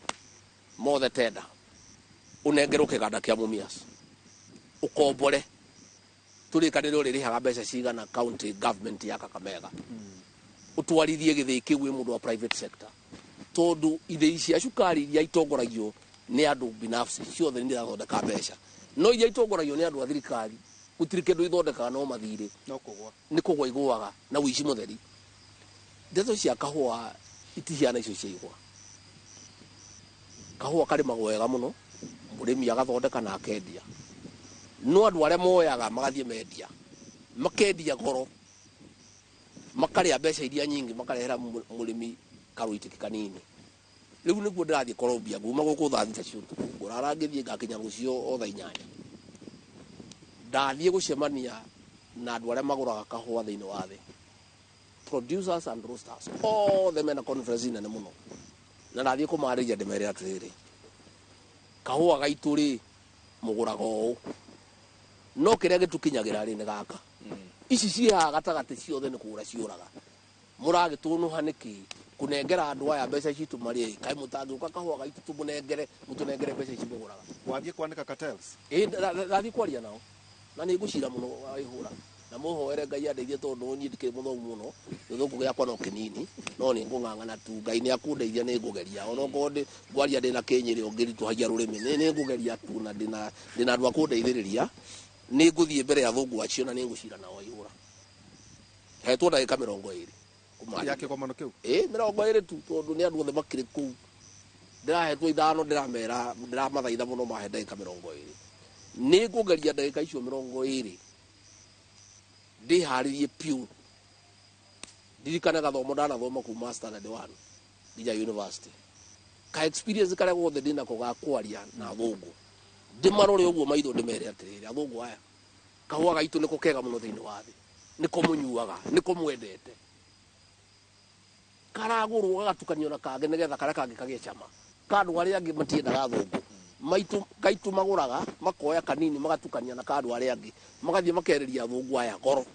mothe tenda, ũnengerwo kĩganda kĩa Mumias ũkombore, tũrĩkanĩre ũrĩrĩhaga mbeca cigana county government ya Kakamega, ũtwarithie gĩthĩi kĩu wĩ mũndũ wa private sector, tondũ ithĩi cia cukari iria itongoragio nĩ andũ binafsi ciothe nĩ irathondeka mbeca, no iria itongoragio nĩ andũ a thirikari gũtirĩ kĩndũ ithondekaga no mathirĩ, no kũgwa, nĩ kũgwa igũaga na ũici mũtheri. Ndeto cia kahũa itihiana icio cia igwa. Kahũa karĩmagwo wega mũno, mũrĩmi agathondeka na akendia, no andũ arĩa moyaga magathiĩ mendia, makendia goro, makarĩa mbeca iria nyingĩ, makarehera mũrĩmi karũitĩki kanini. Rĩu nĩguo ndĩrathiĩ Colombia, nguma gũkũ thaa 6 cia ũtukũ, ngũrara ngĩthiĩ ngakinya rũciũ o thaa 8. Ndathiĩ gũcemania na andũ arĩa magũraga kahũa thĩinĩ wa thĩ, producers and roasters othe mena conference nene mũno, na ndathiĩ kũmarĩria ndĩmere atĩrĩrĩ, kahũa gaitũ rĩ mũgũraga ũũ, no kĩrĩa gĩtũkinyagĩra rĩ nĩ gaka, ici ciĩ haha gatagatĩ ciothe nĩ kũũra ciũraga, mũragĩtũnũha nĩkĩ kũnengera andũ aya mbeca citũ marĩe, kaĩ mũtangĩũka kahũa gaitũ tũmũnengere, mũtũnengere mbeca ici mũgũraga. Wathiĩ kwanĩka cartels? Ĩ, ndathiĩ kwaria nao na nĩ ngũcira mũno waihũra, na mũhoere Ngai andeithie, tondũ niĩ ndikĩrĩ mũthomu mũno, gĩthũngũ gĩakwa no kĩnini, no nĩ ngũng'ang'ana tu, Ngai nĩ akũndeithia, nĩ ngũgeria, ona okorwo ngwaria ndĩna kĩnyĩrĩ ũngĩritũhagia rũrĩmĩ, nĩ ngũgeria tu, na ndĩna andũ a kũndeithĩrĩria, nĩ ngũthiĩ mbere ya athũngũ acio na nĩ ngũcira nao waihũra. Hetwo ndagĩka 20 ya kĩgomano kĩu? Ĩ, 20 tu, tondũ nĩ andũ othe makĩrĩ kũu. Ndĩrahetwo 5, ndĩramera, ndĩramathaitha mũno mahe ndagĩka 20. Nĩ ngũgeria ndagĩka icio 20 ndĩharĩrie piũ, ndirikane gathomo ndanathoma kuma standard 1 nginya university, ka experience karĩa gothe ndĩnako ga kwaria na athũngũ, ndĩmarore ũguo maitho ndĩmere atĩrĩrĩ, athũngũ aya, kahũa gaitũ nĩko kega mũno thĩinĩ wa thĩ, nĩko mũnyuaga, nĩko mwendete, karagũrwo gagatukanio na kangĩ nĩgetha karĩa kangĩ kagĩe cama, ka andũ arĩa angĩ matiendaga athũngũ maitũ, gaitũ magũraga makoya kanini magatukania na ka andũ arĩa angĩ, magathiĩ makereria athũngũ aya goro.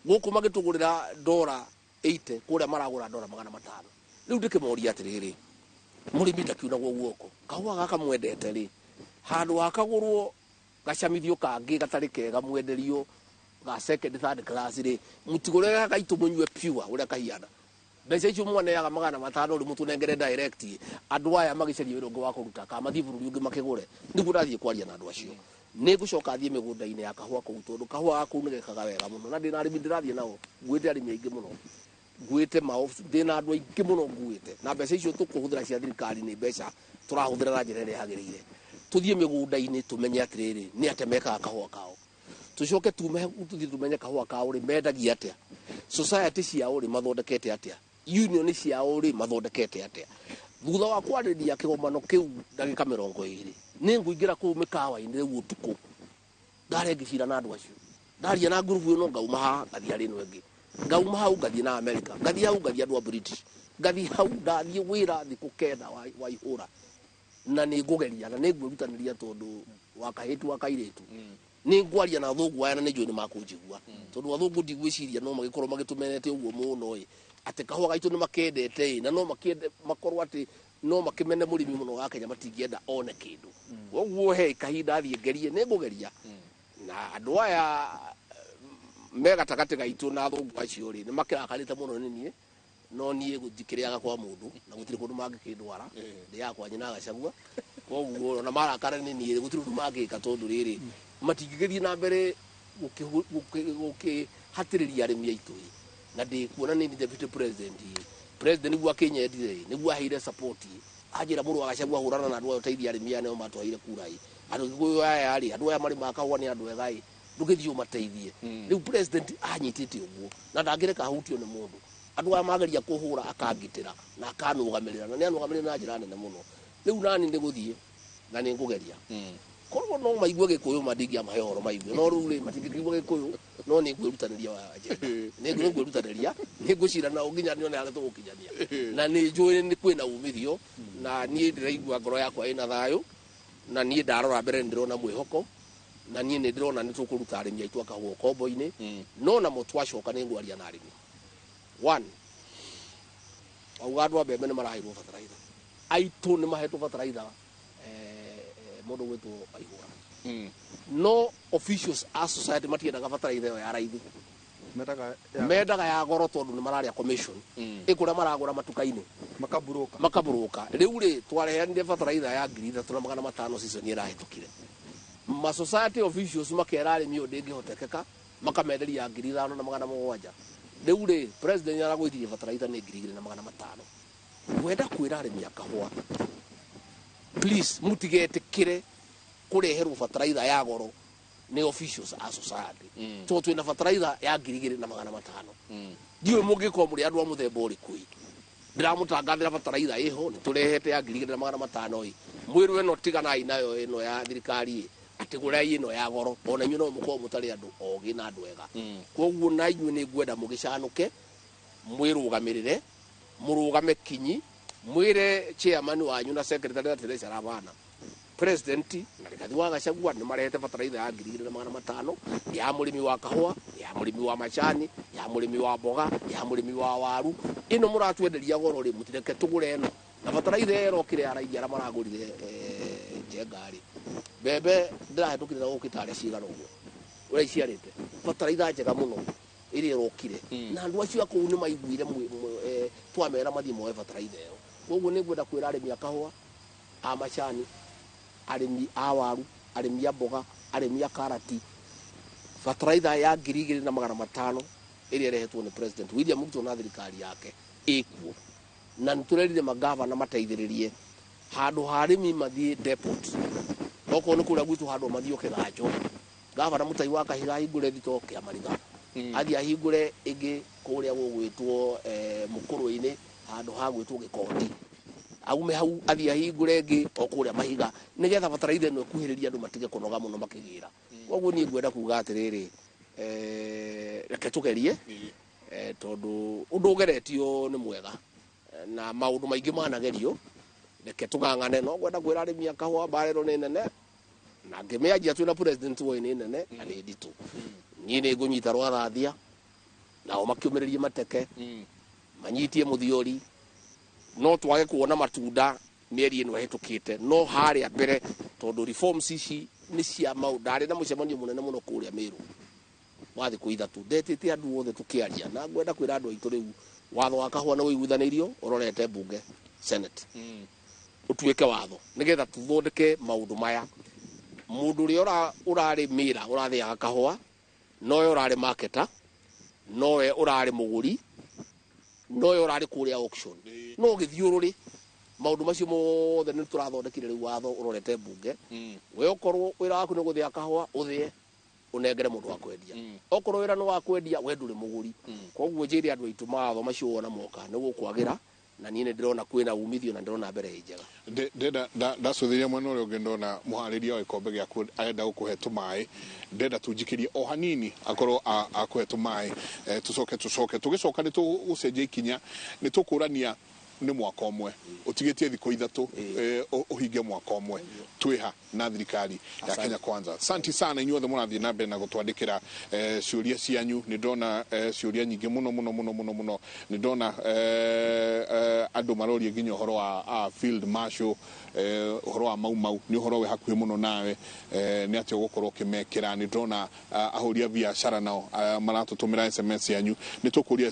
Gũkũ magĩtũgũrĩra ndora 80, kũrĩa maragũra ndora 500. Rĩu ndĩkĩmoria atĩrĩrĩ, mũrĩmi ndakiunagwo guoko, kahũa gaka mwendete rĩ, handũ hakagũrwo gacamithio kangĩ gatarĩ kega mwenderio ga second third class rĩ, mũtigũre gaka gaitũ mũnyue pure ũrĩa kahiana. Mbeca icio mwaneaga 500 rĩ, mũtũnengere direct, andũ aya magĩcaria wĩra ũngĩ wa kũruta, kana mathiĩ bũrũri ũngĩ makĩgũre. Nĩguo ndathiĩ kwaria na andũ acio. Nĩ ngũcoka thiĩ mĩgũnda-inĩ ya kahũa kũu, tondũ kahũa ga kũu nĩ gekaga wega mũno, na ndĩna arĩmi ndĩrathiĩ nao, nguĩte arĩmi aingĩ mũno, nguĩte maobici, ndĩna andũ aingĩ mũno nguĩte, na mbeca icio tũkũhũthĩra cia thirikari nĩ mbeca tũrahũthĩra na njĩra ĩrĩa yagĩrĩire. Tũthiĩ mĩgũnda-inĩ tũmenye atĩrĩrĩ, nĩ atĩa mekaga kahũa kao, tũcoke tume tũthiĩ tũmenye kahũa kao rĩ mendagia atĩa, society ciao rĩ mathondekete atĩa, union ciao rĩ mathondekete atĩa. Thutha wa kwarĩria kĩgomano kĩu ndagĩka 20, nĩ ngũingĩra kũu mĩkawa-inĩ rĩu ũtukũ, Ndarĩ ngĩcira na andũ acio, ndaria na ngurubu ĩno, ngauma haha ngathiĩ harĩ ĩno ĩngĩ, ngauma hau ngathiĩ na America, ngathiĩ hau ngathiĩ andũ a British, ngathiĩ hau ndathiĩ wĩra thikũ 9 wa ihũra. Na nĩ ngũgeria na nĩ ngwĩrutanĩria tondũ wa kahĩtu wa kairĩtu nĩ ngwaria na athũngũ aya, na nĩ njũĩ nĩ makũnjigua, tondũ athũngũ ndigwĩciria no magĩkorwo magĩtũmenete ũguo mũno ĩ, atĩ kahũa gaitũ nĩ makendete ĩ, na no makĩende makorwo atĩ no makĩmene mũrĩmi mũno wa Kenya, matingĩenda one kĩndũ. Koguo he kahinda thiĩ ngerie, nĩ ngũgeria na andũ aya me gatagatĩ gaitũ na athũngũ acio rĩ, nĩ makĩrakarĩte mũno nĩ niĩ, no niĩ ndikĩrĩaga kwa mũndũ na gũtirĩ kũndũ mangĩkĩndwara, ndĩaga kwa nyina Gachagua. Koguo ona marakara nĩ niĩ, gũtirĩ ũndũ mangĩka, tondũ rĩrĩ matingĩgĩthiĩ na mbere gũkĩhatĩrĩria arĩmi aitũ ĩ. Na ndĩkuona nĩ deputy president ĩ, president nĩguo akĩnyendire ĩ, nĩguo aheire support ĩ, anjĩra mũrũ wa Gachagua hũrana na andũ aya, ũteithie arĩmi aya, nĩo matwaire kura ĩ, andũ Gĩkũyũ aya rĩ, andũ aya marĩmaga kahũa nĩ andũ ega ĩ, ndũgĩthiĩ ũmateithie. Rĩu president anyitĩte ũguo na ndangĩreka ahutio nĩ mũndũ. Andũ aya mageria kũhũra, akangitĩra na akanũgamĩrĩra, na nĩ anũgamĩrĩra na njĩra nene mũno. Rĩu nani nĩ gũthiĩ na nĩ ngũgeria, korwo no maigue Gĩkũyũ ma ndingĩamahe ũhoro maigue, no rĩu rĩ matingĩkĩigua Gĩkũyũ, no nĩ ngwĩrutanĩria wa njenda, nĩ ngwĩrutanĩria, nĩ ngũcira nao nginya nyone harĩa tũgũkinyania, na nĩ njũĩ nĩ kwĩna umithio. Na niĩ ndĩraigua ngoro yakwa ĩna thayũ, na niĩ ndarora mbere nĩ ndĩrona mwĩhoko, na niĩ nĩ ndĩrona nĩ tũkũruta arĩmi aitũ a kahũa ũkombo-inĩ. No namo twacoka nĩ ngwaria na arĩmi one wauga andũ a mbembe nĩ maraheirwo bataraitha, aitũ nĩ mahetwo bataraitha, mũndũ gwĩtwo Waihũra, no officials a society matiendaga bataraitha ĩyo ya raithi. Mendaga Mendaga ya goro, tondũ nĩ mararĩa commission ĩ kũrĩa maragũra matuka-inĩ. Makaburuka. Makaburuka. Rĩu rĩ twarehanire bataraitha ya 3500 season ĩrahĩtũkire, ma society officials makera arĩmi ũyũ ndĩngĩhotekeka, makamenderia ya 5700. Rĩu rĩ president aragũithirie bataraitha nĩ 2500. Ngwenda kwĩra arĩmi a kahũa, please, mũtigetĩkĩre kũreherwo bataraitha ya goro nĩ officials a society, tondũ twĩna bataraitha ya 2500. Ndiũĩ mũngĩkorwo mũrĩ andũ a mũthemba ũrĩkũ ĩ, ndĩramũtangathĩra bataraitha ĩho, nĩ tũrehete ya 2500 ĩ, mwĩrwo ĩno tiganai nayo ĩno ya thirikari ĩ, atĩ gũrai ĩno ya goro. Ona inyuĩ no mũkorwo mũtarĩ andũ ogĩ na andũ ega. Koguo na inyuĩ nĩ ngwenda mũgĩcanũke, mwĩrũgamĩrĩre, mũrũgame kinyi, mwĩre chairman wanyu na secretary na treasurer, bana, president na Rigathi wa Gachagua nĩ marehete bataraitha ya 2500, ya mũrĩmi wa kahũa, ya mũrĩmi wa macani, ya mũrĩmi wa mboga, ya mũrĩmi wa waru. Ĩno mũratwenderia goro rĩ, mũtireke tũgũre ĩno. Na bataraitha ĩyo ĩrokire ya raithi arĩa maragũrire, Njenga rĩ, mbembe ndĩrahĩtũkire na gũkũ itarĩ cigana ũguo ũrĩa iciarĩte, bataraitha njega mũno ĩrĩa ĩrokire, na andũ acio a kũu nĩ maiguire twamera mathiĩ moe bataraitha ĩyo. Koguo nĩ ngwenda kwĩra arĩmi a kahũa, a macani, arĩmi a waru, arĩmi a mboga, arĩmi a karati, bataraitha ya 2500 ĩrĩa ĩrehetwo nĩ President William Ruto na thirikari yake ĩkuo, na nĩ tũrerire magavana mateithĩrĩrie handũ ha arĩmi mathiĩ depot, okorwo nĩ kũrĩa gwitũ handũ mathiĩ kĩganjo, gavana Mũtai wa Kahiga ahingũre thito kĩa mariga, athiĩ ahingũre ĩngĩ kũrĩa gũgwĩtwo Mũkũrwe-inĩ, handũ ha gwĩtwo Gĩkondi, aume hau athiĩ ahingũre ĩngĩ o kũrĩa Mahiga, nĩgetha bataraitha ĩno ĩkuhĩrĩrie andũ matige kũnoga mũno makĩgĩra. Koguo niĩ ngwenda kuga atĩrĩrĩ, reke tũgerie, tondũ ũndũ ũgeretio nĩ mwega. Na maũndũ maingĩ managerio, reke tũng'ang'ane. No ngwenda kwĩra arĩmi a kahũa mbara ĩno nĩ nene, na ngĩmĩanjia twĩna president woi nĩ nene na nĩ nditũ. Niĩ nĩ ngũnyita rwathathia, nao makĩũmĩrĩrie, mateke manyitie mũthiori, no twage kuona matunda mĩeri ĩno ĩhĩtũkĩte, no harĩa mbere, tondũ reforms ici nĩ cia maũndũ. Ndarĩ na mũcemanio mũnene mũno kũrĩa Meru wa thikũ 3, ndetĩte andũ othe tũkĩaria, na ngwenda kwĩra andũ aitũ rĩu watho wa kahũa nĩ ũiguithanĩirio, ũrorete mbunge Senate ũtuĩke watho, nĩgetha tũthondeke maũndũ maya. Mũndũ ũrĩa ũrarĩ mĩra ũrathĩaga kahũa, nowe ũrarĩ marketer, nowe ũrarĩ mũgũri, nowe ũrarĩ kũrĩa auction, no gĩthiũrũrĩ maũndũ macio mothe nĩ tũrathondekire rĩu watho ũrorete mbunge. We okorwo wĩra waku nĩ gũthĩa kahũa, ũthĩe ũnengere mũndũ wa kwendia. Okorwo wĩra nĩ wa kwendia, we ndũrĩ mũgũri. Koguo njĩre andũ aitũ mawatho macio wona moka nĩ gũkwagĩra. Na niĩ nĩ ndĩrona kwĩna umithio na ndĩrona mbere ĩ njega. Ndenda ndacũthĩria mwena ũrĩa ũngĩ, ndona mũharĩria wa gĩkombe gĩaku arenda gũkũhe tũmaĩ. Ndenda tũnjikĩrie o hanini, akorwo akũhe tũmaĩ, tũcoke tũgĩcoka nĩ tũgũcenjia ikinya, nĩ tũkũrania nĩ mwaka ũmwe ũtigĩtie thikũ 3 ũhinge mwaka ũmwe twĩha na thirikari ya Kenya Kwanza. Asante sana inyuothe mũrathiĩ na mbere na gũtwandĩkĩra ciũria cianyu. Nĩ ndona ciũria nyingĩ mũno mũno mũno mũno mũno. Nĩ ndona andũ maroria nginya ũhoro wa Field Marshal, ũhoro wa Mau Mau, nĩ ũhoro wĩ hakuhĩ mũno nawe, nĩ atĩa ũgũkorwo ũkĩmekĩra. Nĩ ndona ahũri a biacara nao maratũtũmĩra SMS yanyu. Nĩ tũkũria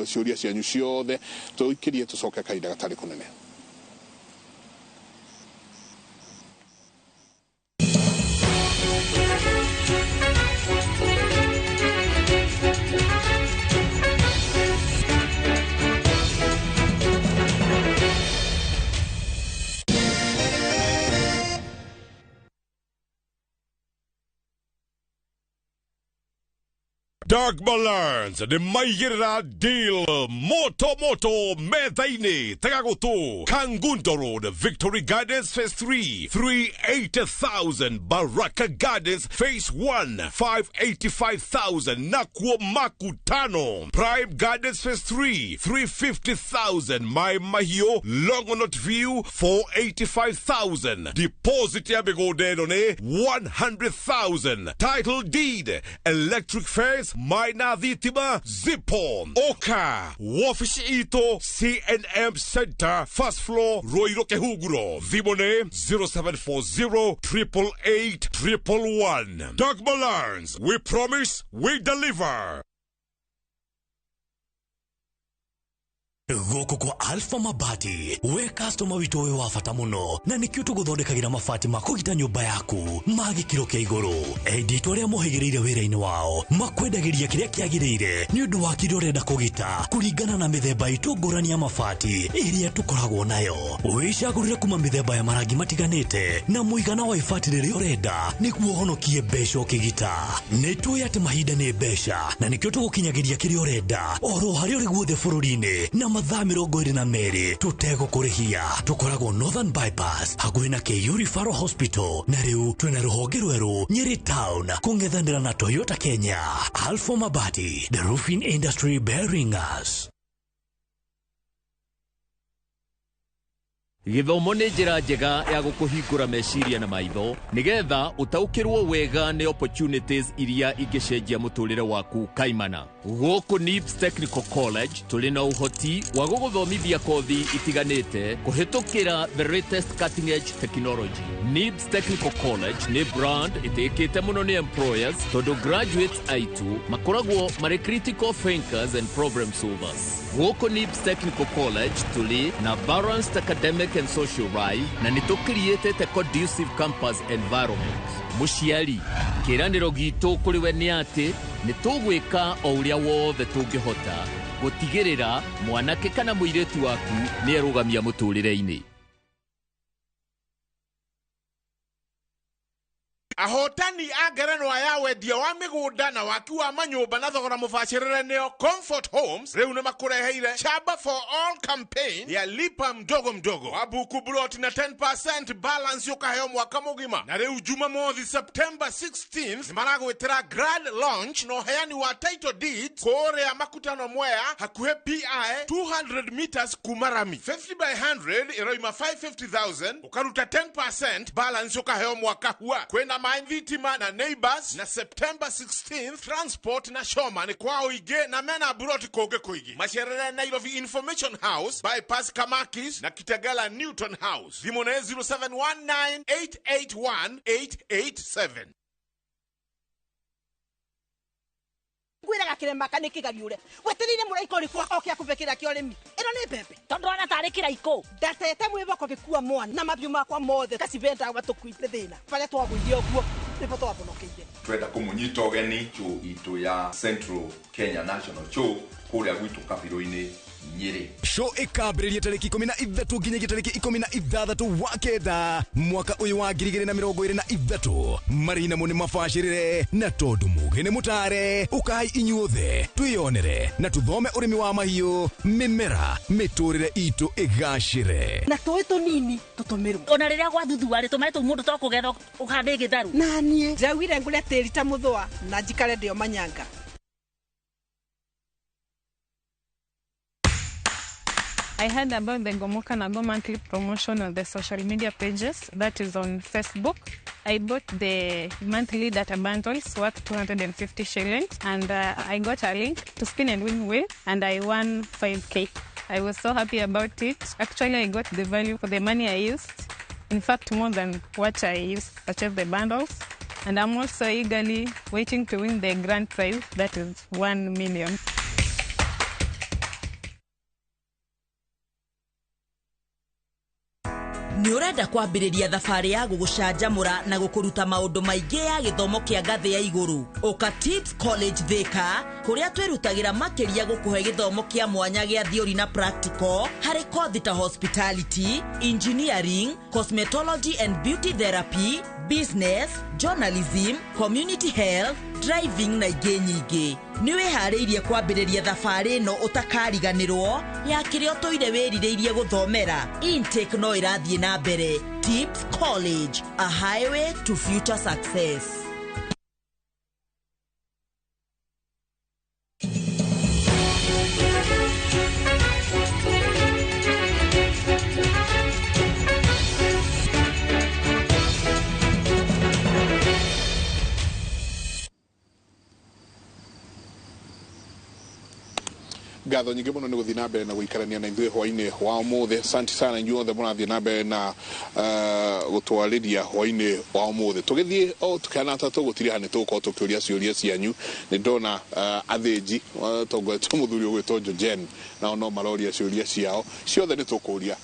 ciũria cianyu ciothe, tũikĩrie tũcoke kahinda gatarĩ kũnene. Doug Malans nĩ maigĩrĩra deal moto moto metha-inĩ. Tega gũtũ, Kangundo Road, Victory Gardens Phase 3, 380,000, Baraka Gardens Phase 1, 585,000, nakuo Makutano Prime Gardens Phase 3, 350,000, Mai Mahiu Longonot View 485,000, deposit ya mĩgũnda ĩno nĩ 100,000, title deed, electric fence, maina thitima zipo. Oka wabici itũ CNM Center, first floor, Ruiru Kihunguro. Thimũ nĩ 0740 888 111. Doug Malans, we promise, we deliver. Gũkũ kwa Alpha Mabati, we customer witũ wĩ wa bata mũno, na nĩkĩo tũgũthondekagĩra mabati ma kũgita nyũmba yaku ma gĩkĩro kĩa igũrũ. Endia itũ arĩa mohĩgĩrĩire wĩra-inĩ wao makwendagĩria kĩrĩa kĩagĩrĩire nĩ ũndũ wa kĩrĩa ũrenda kũgita kũringana na mĩthemba itũ ngũrani ya mabati ĩrĩa tũkoragwo nayo. Wĩcagũrĩre kuma mĩthemba ya marangi matiganĩte na mũigana wa ibati rĩrĩa ũrenda nĩguo ũhonokie mbeca ũkĩgita. Nĩ tũĩ atĩ mahinda nĩ mbeca, na nĩkĩo tũgũkinyagĩria kĩrĩa ũrenda oro harĩa ũrĩ guothe bũrũri-inĩ na mathaa 22 tũtegũkũrĩhia. Tũkoragwo Northern Bypass hakuhĩ na KU Referral Hospital, na rĩu twĩna rũhonge rwerũ Nyeri Town kũng'ethanĩra na Toyota Kenya. Alpha Mabati, the roofing industry bearing us. Gĩthomo nĩ njĩra njega ya gũkũhingũra meciria na maitho nĩgetha ũtaũkĩrwo wega nĩ opportunities iria ingĩcenjia mũtũrĩre waku kaimana. Gũkũ NIBS Technical College tũrĩ na ũhoti wa gũgũthomithia kothi itiganĩte kũhĩtũkĩra the latest cutting edge technology. NIBS Technical College nĩ brand ĩtĩkĩte mũno nĩ employers tondũ graduates aitũ makoragwo marĩ critical thinkers and problem solvers. Gũkũ NIBS Technical College tũrĩ na balanced academic and social life na nĩ tũkiriĩtĩte conducive campus environment. Mũciari, kĩĩranĩro gitũ kũrĩ we nĩ atĩ nĩ tũgwĩka o ũrĩa wothe tũngĩhota gũtigĩrĩra mwanake kana mũirĩtu waku nĩ erũgamia mũtũrĩre-inĩ. Ahotani a ngerenwa ya wendia wa mĩgũnda na waki wa manyũmba na thogora mũbacĩrĩre nĩo Comfort Homes rĩu nĩ makũreheire Shamba for All campaign ya lipa mdogo mdogo wa buku plot na 10% balance ũkaheo mwaka mũgima. Na rĩu Jumamothi September 16th nĩ maragwĩtĩra grand launch na ũheani wa title deeds kũrĩa Makutano Mwea hakuhĩ PI 200 meters kuma rami 50 by 100 ĩroima 550,000 ũkaruta 10% balance ũkaheo mwaka hua. Kwĩna Thitima na neighbors na September 16th transport na shoma ni kwao ige na mena buroti koge koigi. Macerere Nairobi Information House bypass Kamakis na Kitagala Newton House. Thimũ nĩ 0719881887. Ngwiraga kirema kana kigariure weterire muraiko ri kwa okia kubekira kio rimi ino ni mbembe tondu ona tari kiraiko ndatete mwiboko gikua mwana na mabiu makwa mothe kacibenda gatukuite thina baria twagwithio guo nibo twabonokeire. Twenda kumunyita ũgeni show itũ ya Central Kenya National Show kũrĩa gwitũ Kabirũ-inĩ Nyeri. Show ĩkambĩrĩria tarĩki 13 nginyagia tarĩki 16 wa kenda mwaka ũyũ wa 2023. Marĩ namo nĩ mabacĩrĩre na tondũ mũgĩ nĩ mũtare, ũkai inyuothe twĩyonere na tũthome ũrĩmi wa mahiũ, mĩmera, mĩtũrĩre itũ ĩgacĩre. Na tũĩ tũnini tũtũmĩrwo ona rĩrĩa gwathuthuarĩ tũmaĩ tũu mũndũ to kũgetha ũhande gĩtharu. Na niĩ ndĩraugire ngũre tĩri ta mũthũa na njikare ndĩo manyanga. I heard about the Gomoka Nago monthly promotion on the social media pages, that is on Facebook. I bought the monthly data bundles worth 250 shillings, and I got a link to spin and win wheel, and I won 5K. I was so happy about it. Actually, I got the value for the money I used. In fact, more than what I used to purchase the bundles. And I'm also eagerly waiting to win the grand prize, that is 1 million. Nĩ ũrenda kwambĩrĩria thabarĩ ya gũgũcanjamũra na gũkũruta maũndũ maingĩ ya gĩthomo kĩa ngathĩ ya igũrũ. Ũka Tips College Thika, kũrĩa twĩrutagĩra makĩria gũkũhe gĩthomo kĩa mwanya gĩa theory na practical harĩ kothi ta hospitality, engineering, cosmetology and beauty therapy, business, journalism, community health, driving na ingĩ nyingĩ. Nĩ wĩharĩirie kwambĩrĩria thabarĩ ĩno ũtakariganĩrwo ya kĩrĩa ũtũire wĩrirĩirie gũthomera. Intake no ĩrathiĩ na mbere. Tips College, a highway to future success. Ngatho nyingĩ mũno nĩ gũthiĩ na mbere na gũikarania na ithuĩ hwainĩ wa ũmũthĩ. Asante sana inyuothe mũrathiĩ na mbere na gũtwarĩria hwainĩ wa ũmũthĩ. Tũgĩthiĩ o tũkĩhana ta tũgũtiriha nĩ tũgũkorwo tũkĩũria ciũria cianyu. Nĩ ndona athĩnji tongoretio mũthuri ũgwĩtwo Jojen, nao no maroria ciũria ciao ciothe nĩ tũkũria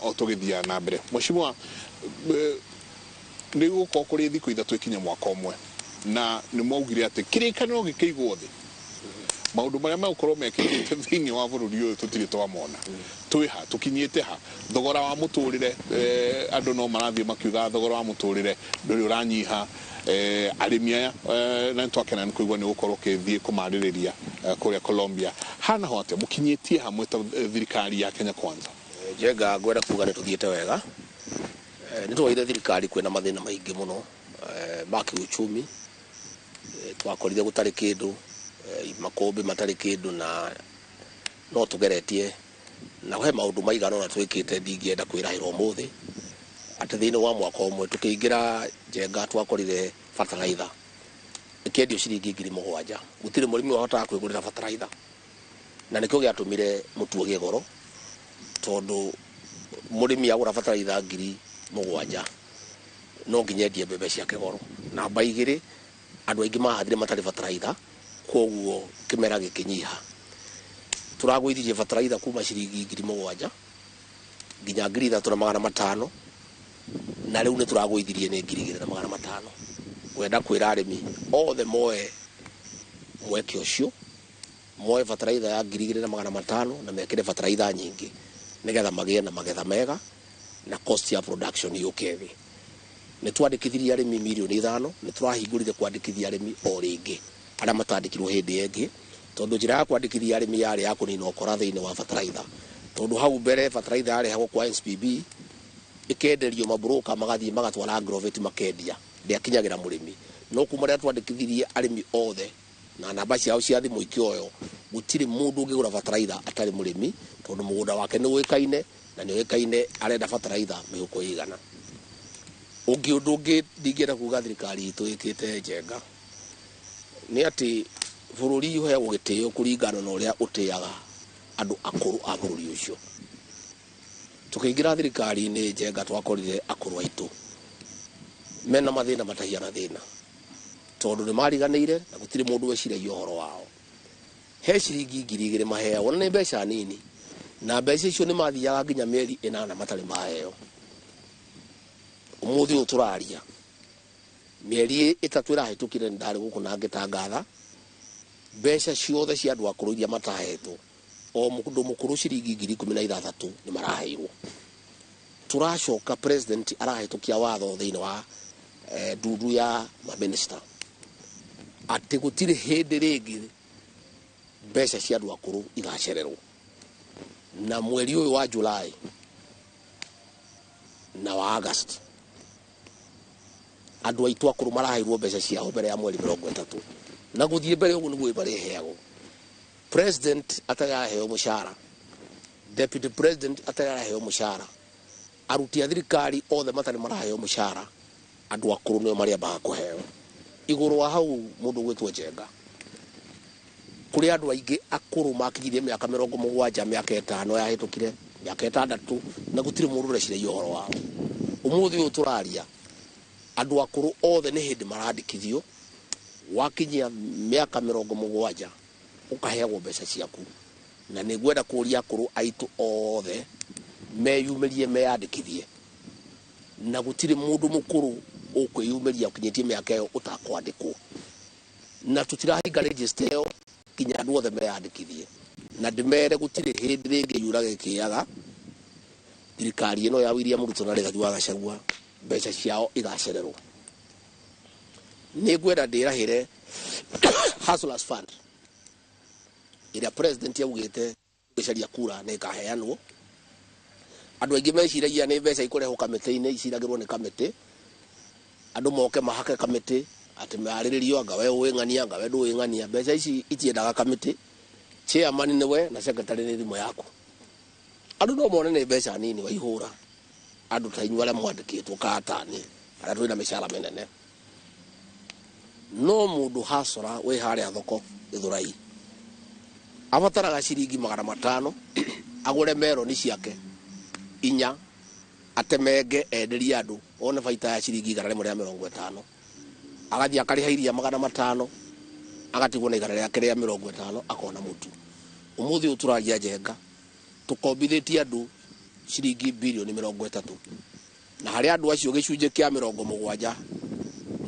o tũgĩthiaga na mbere. Mheshimiwa, nĩ gũkorwo kũrĩ thikũ 3 ikinya mwaka ũmwe na nĩ mwaugire atĩ kĩrĩkanĩro gĩkĩigwo thĩ maundu maria megũkorwo mekĩkĩte thĩinĩ wa bũrũri ũyũ tũtirĩ twamona. Twĩ ha tũkinyĩte ha? Thogora wa mũtũrĩre, andũ no marathiĩ makiugaga thogora wa mũtũrĩre ndũrĩ ũranyiha. Arĩmi aya na nĩtwakena nĩ kũigua nĩ gũkorwo ũkĩthiĩ kũmarĩrĩria kũrĩa Colombia. Hana ho atĩa mũkinyĩtie hamwe ta thirikari ya Kenya Kwanza? Njenga ngwenda kuga nĩ tũthiĩte wega. Nĩ twoire thirikari kwĩna mathĩna maingĩ mũno ma kĩuchumi. Twakorire gũtarĩ kĩndũ, makũmbĩ matarĩ kĩndũ, na no tũgeretie na he maũndũ maigana ũna twĩkĩte ndingĩenda kwĩrahĩra ũmũthĩ atĩ thĩinĩ wa mwaka ũmwe tũkĩingĩra Njenga twakorire bataraitha ĩkĩendio ciringi 7,000. Gũtirĩ mũrĩmi wahotaga kwĩgũrĩra bataraitha, na nĩkĩo gĩatũmire mũtu ũgĩe goro, tondũ mũrĩmi agũra bataraitha 7,000 no nginya endie mbembe ciake goro. Namba 2, andũ aingĩ mahandire matarĩ bataraitha, koguo kĩmera gĩkĩnyiha. Tũragũithirie bataraitha kuma ciringi 7,000 nginya 3,500, na rĩu nĩ tũragũithirie nĩ 2,500. Ngwenda kwĩra arĩmi othe moe mweke ũcio, moe bataraitha ya 2,500 na mekĩre bataraitha nyingĩ nĩgetha magĩe na magetha mega na cost ya production yũke thĩ. Nĩ twandĩkithirie arĩmi 5 milioni, nĩ tũrahingũrire kwandĩkithia arĩmi o rĩngĩ arĩa matandĩkirwo hĩndĩ ĩngĩ, tondũ njĩra ya kwandĩkithia arĩmi yarĩ ya kũnina ũkora thĩinĩ wa bataraitha, tondũ hau mbere bataraitha yarehagwo kwa SPB ĩkenderio maburoka magathiĩ magatwara agrovet makendia, ndĩakinyagĩra mũrĩmi. No kuma rĩrĩa twandĩkithirie arĩmi othe na namba ciao cia thimũ ikĩoywo, gũtirĩ mũndũ ũngĩgũra bataraitha atarĩ mũrĩmi, tondũ mũgũnda wake nĩ ũĩkaine na nĩ ũĩkaine arenda bataraitha mĩhuko ĩigana. Ũngĩ ũndũ ũngĩ ndingĩenda kuga thirikari itũ ĩkĩte Njenga nĩ atĩ bũrũri ũheagwo gĩtĩo kũringana na ũrĩa ũtĩaga andũ akũrũ a bũrũri ũcio. Tũkĩingĩra thirikari-inĩ Njenga twakorire akũrũ aitũ mena mathĩna matahiana thĩna, tondũ nĩ mariganĩire na gũtirĩ mũndũ weciragia ũhoro wao. He ciringi 2,000 maheagwo, na nĩ mbeca nini, na mbeca icio nĩ mathiaga nginya mĩeri 8 matarĩ maheo. Ũmũthĩ ũyũ tũraria, mĩeri 3 ĩrahĩtũkire nĩ ndarĩ gũkũ na ngĩtangatha mbeca ciothe cia andũ akũrũ iria matahetwo O mũndũ mũkũrũ ciringi 16,000 nĩ maraheirwo. Tũracoka president arahĩtũkia watho thĩinĩ wa ndundu ya maminista atĩ gũtirĩ hĩndĩ rĩngĩ mbeca cia andũ akũrũ igacererwo. Na mweri ũyũ wa July na wa August andũ aitũ akũrũ maraheirwo mbeca ciao mbere ya mweri 30 na gũthiĩ mbere ũguo nĩguo marĩheagwo. President atarĩ araheo mũcara, deputy president atarĩ araheo mũcara, aruti a thirikari othe matarĩ maraheo mũcara, andũ akũrũ nĩo marĩambaga kũheo. Igũrũ wa hau mũndũ ũgwĩtwo Njenga, kũrĩ andũ aingĩ akũrũ makinyirie mĩaka 70, mĩaka 5 yahĩtũkire, mĩaka 6, na gũtirĩ mũndũ ũreciragia ũhoro wao. Ũmũthĩ ũyũ tũraria andũ akũrũ othe nĩ hĩndĩ marandĩkithio, wakinyia mĩaka 70 ũkaheagwo mbeca ciaku. Na nĩ ngwenda kũria akũrũ aitũ othe meyumĩrie meyandĩkithie, na gũtirĩ mũndũ mũkũrũ ũkwĩyumĩria ũkinyĩtie mĩaka ĩyo ũtakwandĩkwo. Na tũtirahinga register ĩyo nginya andũ othe meyandĩkithie. Na ndĩmere gũtirĩ hĩndĩ rĩngĩ yurage kĩaga thirikari ĩno ya William Ruto na Rigathi wa Gachagua mbeca ciao igacererwo. Nĩ ngwenda ndĩrahĩre Hustlers Fund ĩrĩa president augĩte gũcaria kura nĩ ĩkaheanwo. Andũ aingĩ meciragia nĩ mbeca ikũrehwo kamĩtĩ-inĩ, iciragĩrwo nĩ kamĩtĩ, andũ moke mahake kamĩtĩ atĩ marĩrĩrio anga we ũĩ ng'ania anga we ndũĩ ng'ania. Mbeca ici itiendaga kamĩtĩ, chairman nĩwe na secretary nĩ thimũ yaku. Andũ no mone nĩ mbeca nini waihũra, andũ ta inyuĩ arĩa mwandĩkĩtwo katani arĩa twĩna mĩcara mĩnene. No mũndũ hasora wĩ harĩa thoko Gĩthũrai abataraga ciringi 500 agũre meroni ciake 4 atemenge enderie andũ one baita ya ciringi 150, agathiĩ akarĩha iria 500 agatigwo na 150 akona mũtu. Ũmũthĩ ũyũ tũraria Njenga tũkombithĩtie andũ ciringi birioni 30, na harĩ andũ acio gĩcunjĩ kĩa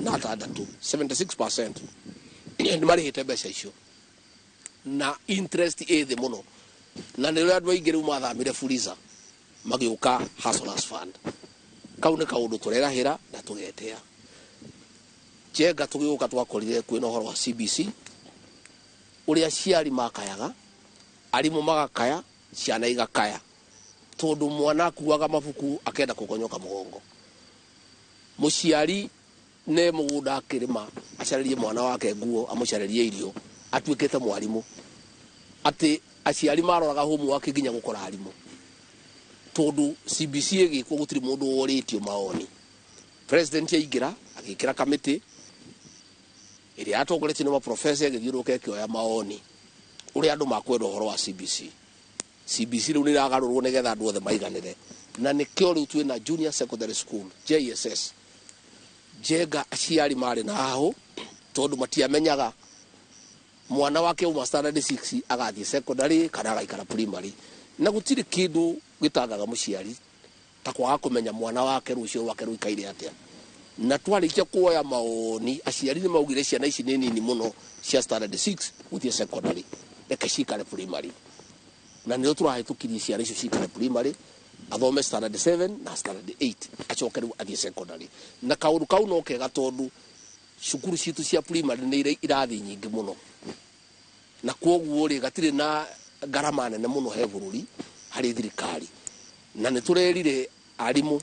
76, 76% nĩ marĩhĩte mbeca icio na interest ĩ thĩ mũno. Na nĩ andũ aingĩ rĩu mathamire Fuliza magĩũka Hustlers Fund. Kau nĩ kaũndũ tũrerahĩra na tũgetea. Njenga tũgĩũka twakorire kwĩna ũhoro wa CBC ũrĩa aciari makayaga, arimũ magakaya, ciana igakaya, tondũ mwana akuaga mabuku akenda kũgonyoka mũgongo. Mũciari nĩ mũgũnda akĩrĩma acarĩrie mwana wake nguo, amũcarĩrie irio, atuĩkĩte mwarimũ. Atĩ aciari maroraga homework nginya gũkora arimũ, tondũ CBC ĩgĩkwo gũtirĩ mũndũ worĩtio maoni. President aingĩra agĩkĩra kamĩtĩ ĩrĩa yatongoretio nĩ maprofesa ĩgĩthiũrũrũka ĩkĩoya maoni ũrĩa andũ makwenda ũhoro wa CBC. CBC rĩu nĩ ĩragarũrwo nĩgetha andũ othe maiganĩre, na nĩkĩo rĩu twĩna Junior Secondary School JSS. Njenga aciari marĩ na hahũ tondũ matiamenyaga mwana wake uma standard 6 agathiĩ secondary kana agaikara primary, na gũtirĩ kĩndũ gĩtangaga mũciari ta kwaga kũmenya mwana wake rũciũ rwake rũikaire atĩa. Na twarĩkia kuoya maoni aciari nĩ maugire ciana ici nĩ nini mũno cia standard 6 gũthiĩ secondary, reke cikare primary. Na nĩo tũrahĩtũkirie ciana icio cikare primary, athome standard 7 na standard 8 acoke rĩu athiĩ secondary. Na kaũndũ kau no kega tondũ cukuru citũ cia primary nĩ irathi nyingĩ mũno, na kwoguo rĩ gatirĩ na ngarama nene mũno he bũrũri harĩ thirikari. Na nĩ tũrerire arimũ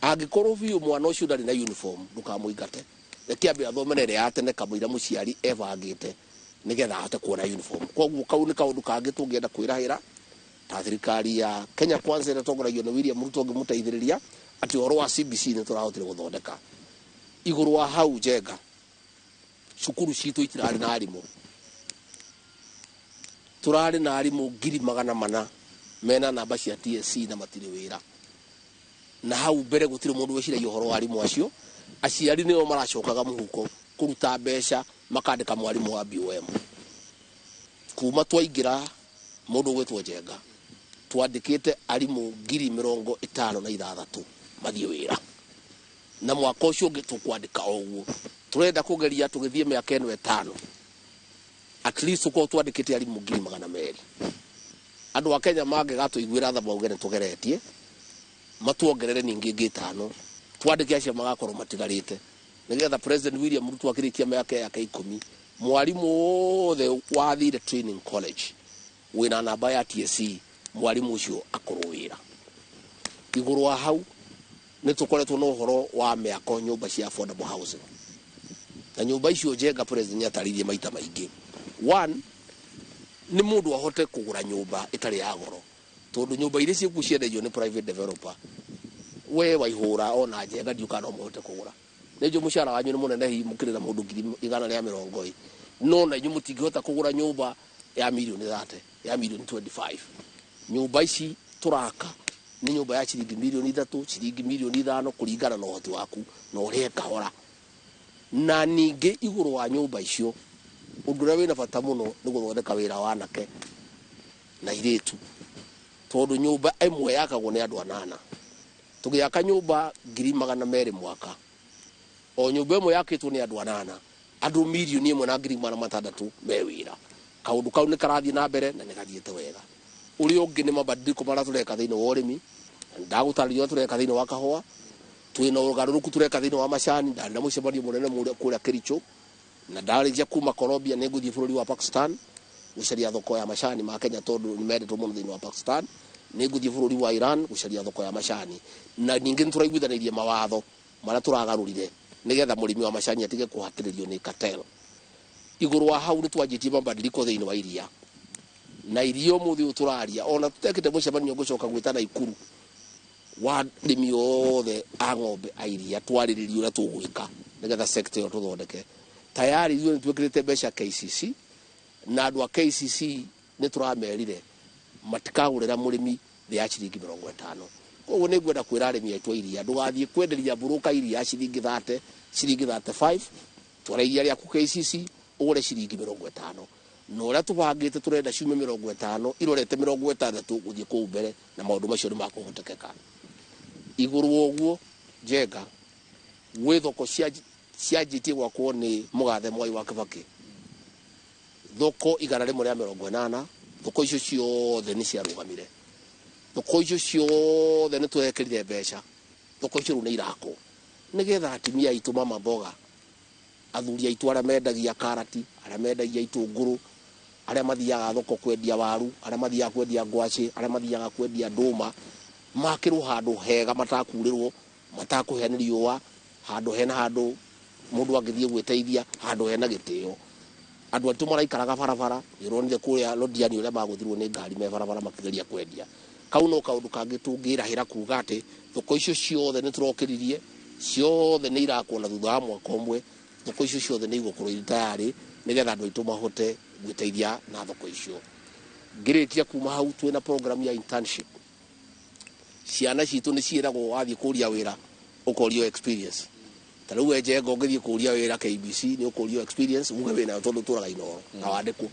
angĩkorwo biũ mwana ũcio ndarĩ na uniform ndũkamũingate, reke ambe athome na ĩrĩa ya tene kamũira mũciari ebangĩte nĩgetha ahote kuona uniform. Kwoguo kau nĩ kaũndũ kangĩ tũngĩenda kwĩrahĩra ta thirikari ya Kenya Kwanza ĩrĩa ĩtongoragio nĩ William Ruto ngĩmũteithĩrĩria atĩ ũhoro wa CBC nĩ tũrahotire gũthondeka. Igũrũ wa hau Njenga, cukuru citũ itirarĩ na arimũ, tũrarĩ na arimũ 400,000 mena namba cia TSC na matirĩ wĩra. Na hau mbere gũtirĩ mũndũ wĩciragia ũhoro wa arimũ acio. Aciari nĩo maracokaga mũhuko kũruta mbeca makandĩka mwarimũ wa BOM. Kuma twaingĩra mũndũ ũgwĩtwo Njenga twandĩkĩte arimũ 56,000 mathiĩ wĩra, na mwaka ũcio ũngĩ tũkwandĩka o ũguo. Tũrenda kũgeria tũgĩthiĩ mĩaka ĩno 5 At least tũkorwo twandĩkĩte arimũ 200,000. Andũ a Kenya mangĩgatũiguĩra tha mauge nĩ tũgeretie, matuongerere ningĩ ingĩ 5, twandĩke acio magakorwo matigarĩte, nĩgetha President William Ruto akĩrĩkia mĩaka yake 10, mwarimũ wothe wathire training college wĩna namba ya TSC, mwarimũ ũcio akorwo wĩra. Igũrũ wa hau nĩ tũkoretwo na ũhoro wa mĩako nyũmba cia affordable housing, na nyũmba icio Njenga president nĩatarĩirie maita maingĩ. One, nĩ mũndũ ahote kũgũra nyũmba ĩtarĩ ya goro, tondũ nyũmba iria ciĩkuo ciendagio nĩ private developer, we waihũra ona Njenga ndiũka no mũhote kũgũra. Nĩ njũĩ mũcara wanyu nĩ mũnene, hihi mũkĩrĩ na mũndũ 120,000, no na inyuĩ mũtingĩhota kũgũra nyũmba ya mirioni 30, ya mirioni 25. Nyũmba ici tũraka nĩ nyũmba ya ciringi mirioni 3, ciringi mirioni 5, kũringana na ũhoti waku na ũrĩhe kahora. Na ningĩ igũrũ wa nyũmba icio, ũndũ ũrĩa wĩna bata mũno nĩ gũthondeka wĩra wa anake na airĩtu, tondũ nyũmba ĩmwe yakagwo nĩ andũ 8. Tũgĩaka nyũmba 200,000 mwaka, o nyũmba ĩmwe yakĩtwo nĩ andũ 8, andũ 1,600,000 me wĩra. Kaũndũ kau nĩ karathiĩ na mbere na nĩ gathiĩte wega. Ũrĩa ũngĩ nĩ mabadiliko marĩa tũreka thĩinĩ wa ũrĩmi, ndagũtarĩria ũrĩa tũreka thĩinĩ wa kahũa, twĩna ũgarũrũku tũreka thĩinĩ wa macani. Ndarĩ na mũcemanio mũnene kũrĩa Kericho, na ndarĩkia kuma Colombia nĩ ngũthiĩ bũrũri wa Pakistan gũcaria thoko ya macani ma Kenya, tondũ nĩ mendetwo mũno thĩinĩ wa Pakistan. Nĩ ngũthiĩ bũrũri wa Iran gũcaria thoko ya macani, na ningĩ nĩ tũraiguithanĩirie mawatho marĩa tũragarũrire nĩgetha mũrĩmi wa macani atige kũhatĩrĩrio nĩ cartel. Igũrũ wa hau nĩ twanjĩtie mabadiliko thĩinĩ wa iria, na iria ũmũthĩ ũyũ tũraria ona tũtekĩte mũcemanio ngũcoka gwĩta Naikuru wa arĩmi othe a ng'ombe a iria, twarĩrĩrie ũrĩa tũgwĩka nĩgetha sector ĩyo tũthondeke. Tayari ithuĩ nĩ twĩkĩrĩte mbeca KCC, na andũ a KCC nĩ tũramerire matikagũrĩra mũrĩmi thĩ ya ciringi 50. Koguo nĩ ngwenda kwĩra arĩmi aitũ a iria, ndũgathiĩ kwenderia mburũka iria ciringi 30, ciringi 35, twara iria rĩaku KCC ũgũre ciringi 50. Na ũrĩa tũbangĩte tũrenda ciume 50 irorete 60 gũthiĩ kũu mbere, na maũndũ macio nĩ makũhotekeka. Igũrũ wa ũguo Njenga, gwĩ thoko cianjĩtie gwakwo nĩ mũgathe Mwai wa Kibaki, thoko 180, thoko icio ciothe nĩ ciarũgamire. Thoko icio ciothe nĩ twekĩrire mbeca, thoko icio rĩu nĩ irakwo nĩgetha atumia aitũ mama mboga, athuri aitũ arĩa mendagia karati, arĩa mendagia itũngũrũ, arĩa mathiaga thoko kwendia waru, arĩa mathiaga kwendia ngwacĩ, arĩa mathiaga kwendia ndũma, makĩrwo handũ hega matakurĩrwo, matakũhĩa nĩ riũa, handũ hena handũ mũndũ angĩthiĩ gwĩteithia, handũ hena gĩtĩo. Andũ aitũ maraikaraga barabara, nĩ ũronire kũrĩa Londiani ũrĩa magũthirwo nĩ ngari me barabara makĩgeria kwendia. Kau no kaũndũ kangĩ tũngĩrahĩra kuga atĩ thoko icio ciothe nĩ tũrokĩririe, ciothe nĩ irakwo, na thutha wa mwaka ũmwe thoko icio ciothe nĩ igũkorwo irĩ tayarĩ nĩgetha andũ aitũ mahote gwĩteithia na thoko icio. Ngĩrĩkia kuma hau, twĩna program ya internship. Ciana citũ nĩ ciĩragwo wathiĩ kũria wĩra ũkorio experience. Ta rĩu we Njenga ũngĩthiĩ kũria wĩra KBC nĩ ũkũrio experience, uge wĩnayo tondũ ũtũraga Inooro na wandĩkwo.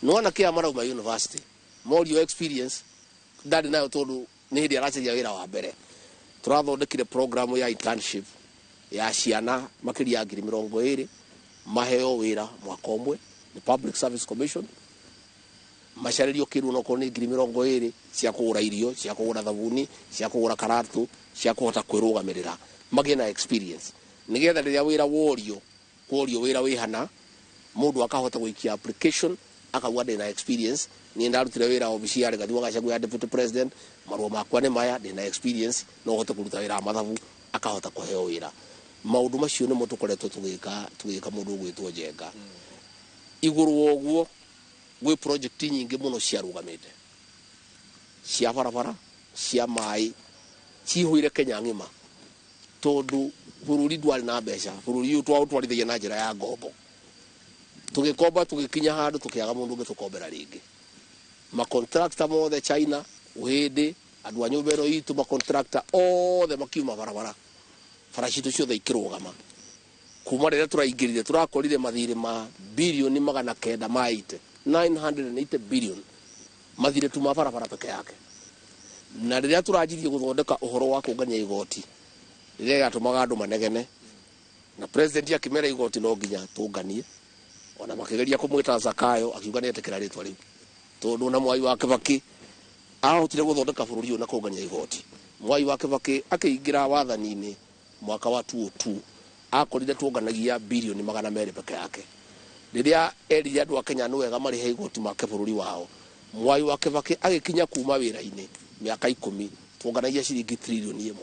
No anake aya marauma university morio experience ndarĩ nayo, tondũ nĩ hĩndĩ aracaria wĩra wa mbere. Tũrathondekire program ya internship ya ciana makĩria ya 20,000 maheo wĩra mwaka ũmwe nĩ Public Service Commission, macarĩrio kĩndũ onokorwo nĩ 20,000 cia kũgũra irio, cia kũgũra thabuni, cia kũgũra karatũ, cia kũhota kwĩrũgamĩrĩra, magĩe na experience nĩgetha rĩrĩa wĩra worio, kworio wĩra wĩhana, mũndũ akahota gũikia application akauga ndĩna experience, niĩ ndarutire wĩra obici ya Rigathi wa Gachagua ya deputy president, marũa makwa nĩ maya, ndĩna experience, no hote kũruta wĩra wa mathabu, akahota kũheo wĩra. Maũndũ macio nĩmo tũkoretwo tũgĩka mũndũ ũgwĩtwo Njenga. Igũrũ wa ũguo gwĩ project nyingĩ mũno ciarũgamĩte, cia barabara, cia maĩ, cihũire Kenya ng'ima, tondũ bũrũri ndwarĩ na mbeca. Bũrũri ũyũ twaũtwarithagia na njĩra ya ngombo, tũgĩkomba tũgĩkinya handũ tũkĩaga mũndũ ũngĩ tũkombera rĩngĩ. Makontrakta mothe China, Ũhĩndĩ, andũ a nyũmba ĩno itũ, makontrakta othe makiuma barabara, bara citũ ciothe ikĩrũgama. Kuma rĩrĩa tũraingĩrire tũrakorire mathirĩ ma birioni 980, 980 billion mathirĩ tu ma barabara peke yake. Na rĩrĩa tũranjirie gũthondeka ũhoro wa kũngania igoti rĩrĩa rĩatũmaga andũ manegene, na president akĩmera igoti no nginya tũnganie, Ona makigeria kumwita Zakayo akiuga nĩ etĩkĩra rĩtwa rĩu, tondũ na Mwai wa Kibaki ahotire gũthondeka bũrũri ũyũ na kũngania igoti. Mwai wa Kibaki akĩingĩra wathani-inĩ mwaka wa 2002 akorire tuonganagia bilioni 200 peke yake. Rĩrĩa erire andũ a Kenya nĩ wega marĩhe igoti make bũrũri wao, Mwai wa Kibaki agĩkinya kuma wĩra-inĩ mĩaka 10 tuonganagia ciringi trilioni 1.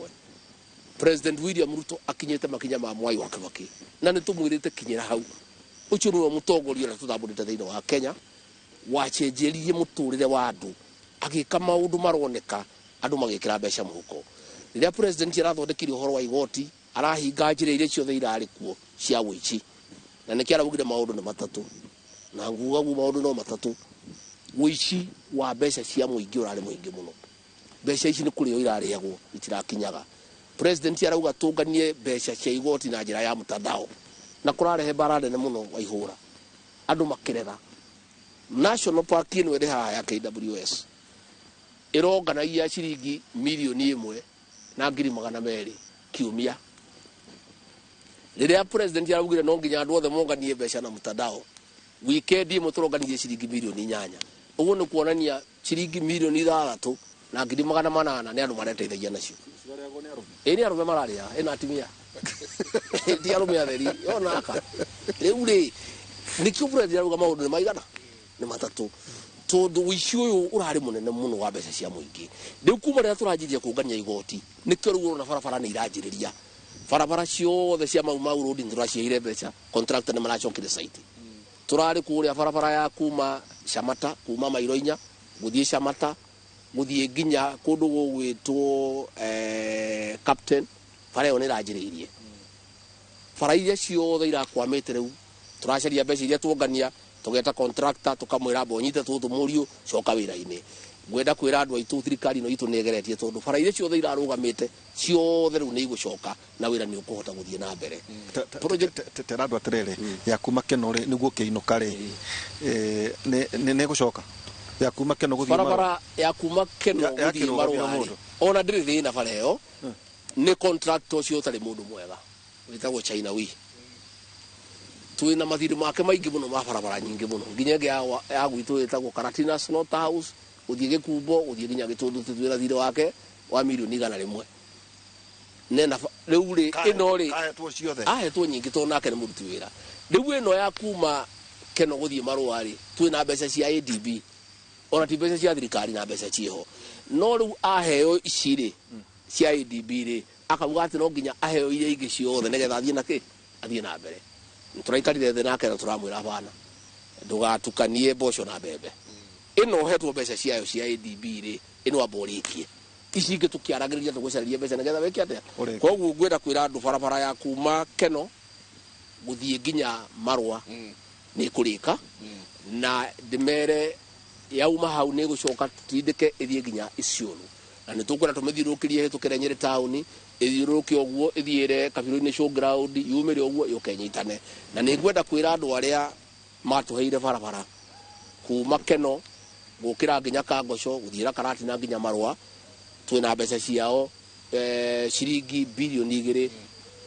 President William Ruto akinyĩte makinya ma Mwai wa Kibaki na nĩ tũmwĩrĩte kinyĩra hau. Ũcio nĩwe mũtongoria ũrĩa tũtambũrĩte thĩinĩ wa Kenya, wacenjeririe mũtũrĩre wa andũ, agĩka maũndũ maroneka andũ magĩkĩra mbeca mũhuko. Rĩrĩa president arathondekire ũhoro wa igoti, arahinga njĩra iria ciothe irarĩ kuo cia ũici, na nĩkĩo araugire maũndũ nĩ matatũ, na nguga guo maũndũ no matatũ. Ũici wa mbeca cia mũingĩ ũrarĩ mũingĩ mũno, mbeca ici nĩ kũrĩo irarĩagwo itirakinyaga. President arauga tũnganie mbeca cia igoti na njĩra ya mtandao, na kũrarehe mbara nene mũno wa ihũra, andũ makĩrega. National Park ĩno ĩrĩ haha ya KWS ĩronganagia ciringi milioni 1,200,000 kiumia. Rĩrĩa president araugire no nginya andũ othe monganie mbeca na mtandao, weekend ĩmwe tũronganirie ciringi milioni 8. Ũguo nĩ kuonania ciringi milioni 6,800,000 nĩ andũ mareteithagia nacio. Ĩ nĩ arũme mararĩa, ĩna atumia. Ti arũme atheri, ona aka. Rĩu rĩ, nĩkĩo president arauga maũndũ nĩ maigana? Nĩ matatũ. Tondũ ũici ũyũ ũrarĩ mũnene mũno wa mbeca cia mũingĩ. Rĩu kuma rĩrĩa tũranjirie kũngania igoti, nĩkĩo rĩu ũrona barabara nĩ iranjĩrĩria. Barabara ciothe cia Mau Mau Road nĩ tũraciheire mbeca, contractor nĩ maracokire site. Tũrarĩ kũrĩa barabara ya kuma Shamata, kuma Mairo 4, gũthiĩ Shamata, gũthiĩ nginya kũndũ gũgwĩtwo Captain, bara ĩyo nĩ ĩranjĩrĩirie. Bara iria ciothe irakwamĩte rĩu, tũracaria mbeca iria tuongania, tũgeta contractor tũkamwĩra amba ũnyite tũtũ mũriũ, coka wĩra-inĩ. Ngwenda kwĩra andũ aitũ thirikari ĩno itũ nĩ ĩgeretie, tondũ bara iria ciothe irarũgamĩte ciothe rĩu nĩ igũcoka na wĩra nĩ ũkũhota gũthiĩ na mbere. Tera andũ atĩrĩrĩ, ya kuma Keno rĩ, nĩguo ũkĩinũka rĩ, nĩ ĩgũcoka ya kuma Keno gũthiĩ Marũa. Barabara ya kuma Keno gũthiĩ Marũa rĩ, ona ndĩrĩ thĩna bara ĩyo, nĩ contractor ũcio ũtarĩ mũndũ mwega wĩtagwo China Wee. Twĩna mathirĩ make maingĩ mũno ma barabara nyingĩ mũno, nginya ĩngĩ ya gwitũ ĩtagwo Karatina Slaughterhouse, gũthiĩ Gĩkumbo, gũthiĩ nginya Gĩtũndũ, twĩna thirĩ wake wa milioni 100. Nena rĩu rĩ, ĩno rĩ, ahetwo ciothe. Ahetwo nyingĩ tondũ nake nĩ mũruti wĩra. Rĩu ĩno ya kuma Keno gũthiĩ Marũa rĩ, twĩna mbeca cia ADB, ona ti mbeca cia thirikari na mbeca ciĩho. No rĩu aheo ici rĩ, cia ADB rĩ, akauga atĩ no nginya aheo iria ingĩ ciothe nĩgetha athiĩ na kĩ? Athiĩ na mbere. Tũraikarire thĩ nake na tũramwĩra bana, ndũgatukanie mboco na mbembe. Ĩno ũhetwo mbeca ciayo cia ADB rĩ, ĩno amba ũrĩkie. Ici ingĩ tũkĩaragĩrĩria tũgũcaria mbeca nĩgetha wĩke atĩa? Koguo ngwenda kwĩra andũ barabara ya kuma Keno gũthiĩ nginya Marũa nĩ ĩkũrĩka, na ndĩmere yauma hau nĩ ĩgũcoka tũtindĩke ĩthiĩ nginya Isiolo. Na nĩ tũkwenda tũmĩthiũrũrũkĩrie ĩhĩtũkĩre Nyĩrĩ taũni, ĩthiũrũrũke ũguo ĩthiĩre Kabirũ-inĩ showground, yumĩre ũguo yũke ĩnyitane. Na nĩ ngwenda kwĩra andũ arĩa matũheire barabara kuma Keno gũkĩra nginya Kangoco, gũthiĩra Karatina nginya Marũa, twĩna mbeca ciao ciringi bilioni 2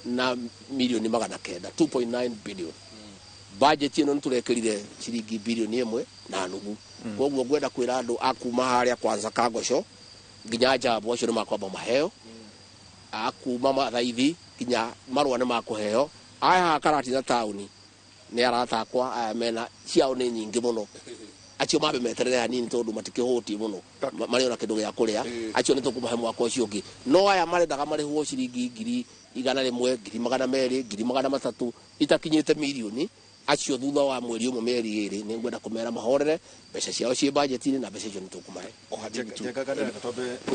na milioni 900, 2.9 billion. Budget ĩno nĩ tũrekĩrire ciringi bilioni 1.5. Koguo ngwenda kwĩra andũ a kuma harĩa kwanza Kangoco nginya Njambo, acio nĩ makwamba maheo, a kuma Mathaithi nginya Marũa nĩ makũheo, aya haha Karatina taũni nĩ arata akwa aya mena ciao nĩ nyingĩ mũno, acio mambe meterere hanini tondũ matikĩhũtiĩ mũno, marĩ ona kĩndũ gĩa kũrĩa, acio nĩ tũkũmahe mwaka ũcio ũngĩ. No aya marendaga marĩhwo ciringi 100,000, 200,000, 300,000 itakinyĩte milioni, acio thutha wa mweri ũmwe mĩeri 2 nĩ ngwenda kũmera mahorere mbeca ciao ciĩ budget-inĩ na mbeca icio nĩ tũkũmahe. Njenga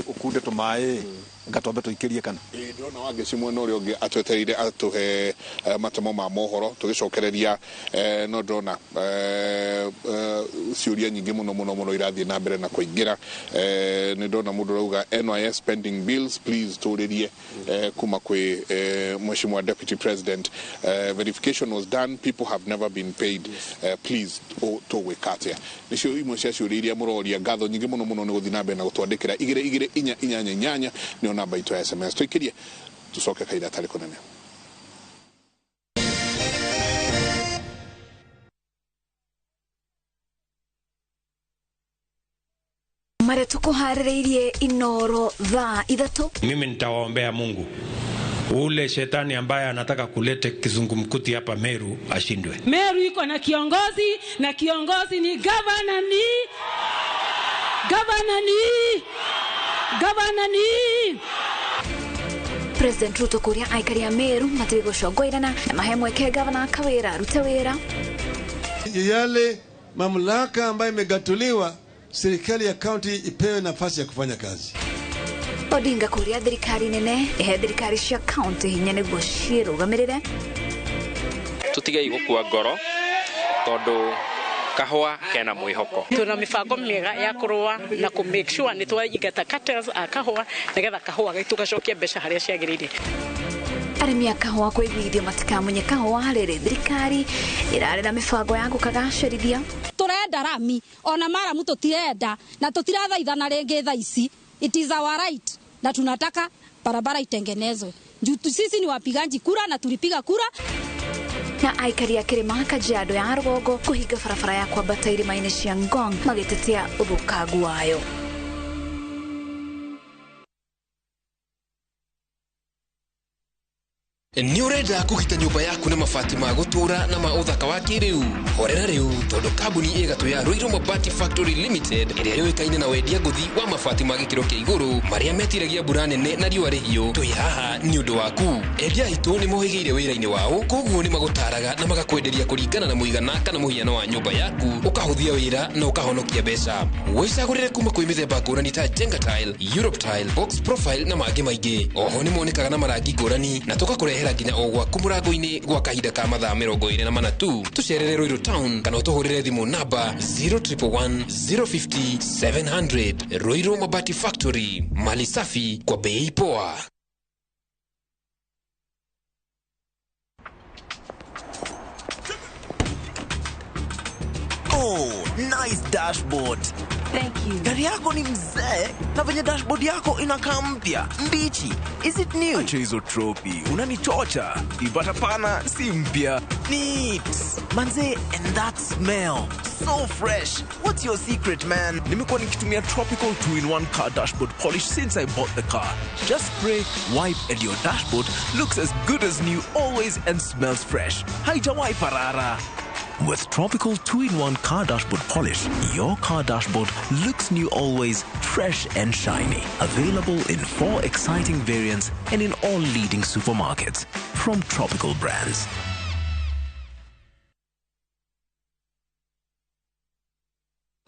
ũkunde tũmaĩ ngatwambe tũikĩrie kana? Ndĩrona Wangeci mwena ũrĩa ũngĩ atwetereire atũhe matemo ma mohoro tũgĩcokereria, no ndĩrona ciũria nyingĩ mũno mũno mũno irathiĩ na mbere na kũingĩra. Nĩ ndĩrona mũndũ ũrauga NYS spending bills please tũrĩrie kuma kwĩ Mheshimiwa Deputy President. Verification was done, people have never been paid. Please tũgwĩka atĩa? Nĩcio imwe cia ciũria iria mũroria. Ngatho nyingĩ mũno mũno nĩ gũthiĩ na mbere na gũtwandĩkĩra 2 2 4 8 8 nĩyo namba itũ ya SMS. Tũikĩrie tũcoke kahinda tarĩ kũnene. Marĩa tũkũharĩrĩirie Inoro thaa 3. Mimi nitawaombea Mungu ule shetani ambaye anataka kuleta kizungumkuti hapa Meru ashindwe. Meru iko na kiongozi, na kiongozi ni gavana ni gavana ni gavana ni President Ruto kuria aikari a Meru matige gucongoirana na mahe mweke gavana Kawira arute wira. Yale mamlaka ambayo imegatuliwa, serikali ya county ipewe nafasi ya kufanya kazi. Odinga kuria thirikari nene ihe thirikari cia county hinya niguo ciĩrũgamĩrĩre. Tutigei gukua ngoro tondu kahua kena mwihoko. Tuna mibango miega ya kurua na ku make sure ni twaingata cartels a kahua nigetha kahua gaitu gacokie mbeca haria ciagiriire. Arĩmi a kahũa kũiguithio matikamunye kahũa rĩrĩ thirikari ĩrarĩ na mĩbango ya gũkagacĩrithia. Tũrenda rami ona maramu tũtirenda na tũtirathaithana rĩngĩ thaa ici. It is our right na tunataka barabara itengenezwe. Juu sisi ni wapigaji kura na tulipiga kura. Na aikari a kĩrĩma Kajiado ya rũgongo kũhinga barabara ya kwambata irĩma-inĩ cia Ngong magĩtetea ũthũkangu wayo. Nĩ ũrenda kũgita nyũmba yaku na mabati ma gũtũũra na ma ũthaka wa kĩrĩu? Horera rĩu tondũ kambuni ĩgatũ ya Ruiru Mabati Factory Limited ĩrĩa yũĩkaine na wendia ngũthi wa mabati ma gĩkĩro kĩa igũrũ marĩa metiragia mbura nene na riũa rĩhiũ, twĩ haha nĩ ũndũ waku. Endia aitũ nĩ mohĩgĩire wĩra-inĩ wao, koguo nĩ magũtaraga na magakwenderia kũringana na mũigana kana mũhiano wa nyũmba yaku, ũkahũthia wĩra na ũkahonokia mbeca. Wĩcagũrĩre kuma kwĩ mĩthemba ngũrani ta Jenga Tile, Europe Tile, Box Profile na mangĩ maingĩ. Oho nĩ monekaga na marangi ngũrani na tũgakũrehera nginya o gwaku mũrango-inĩ gwa kahinda ka mathaa 24 tu. Tũcerere Ruiru Town kana ũtũhũrĩre thimũ namba 0111 050 700. Ruiru Mabati Factory, mali safi kwa bei poa. Oh, nice dashboard. Thank you. Gari yako ni mzee na venye dashboard yako inakaa mpya, mbichi. Is it new? Acha hizo tropi, unanichocha. Ipata pana si mpya. Neat. Manze, and that smell. So fresh. What's your secret, man? Nimekuwa nikitumia Tropical 2-in-1 car dashboard polish since I bought the car. Just spray, wipe and your dashboard looks as good as new always and smells fresh. Haijawahi parara. With Tropical 2-in-1 car dashboard polish, your car dashboard looks new always, fresh and shiny. Available in 4 exciting variants and in all leading supermarkets. From Tropical Brands.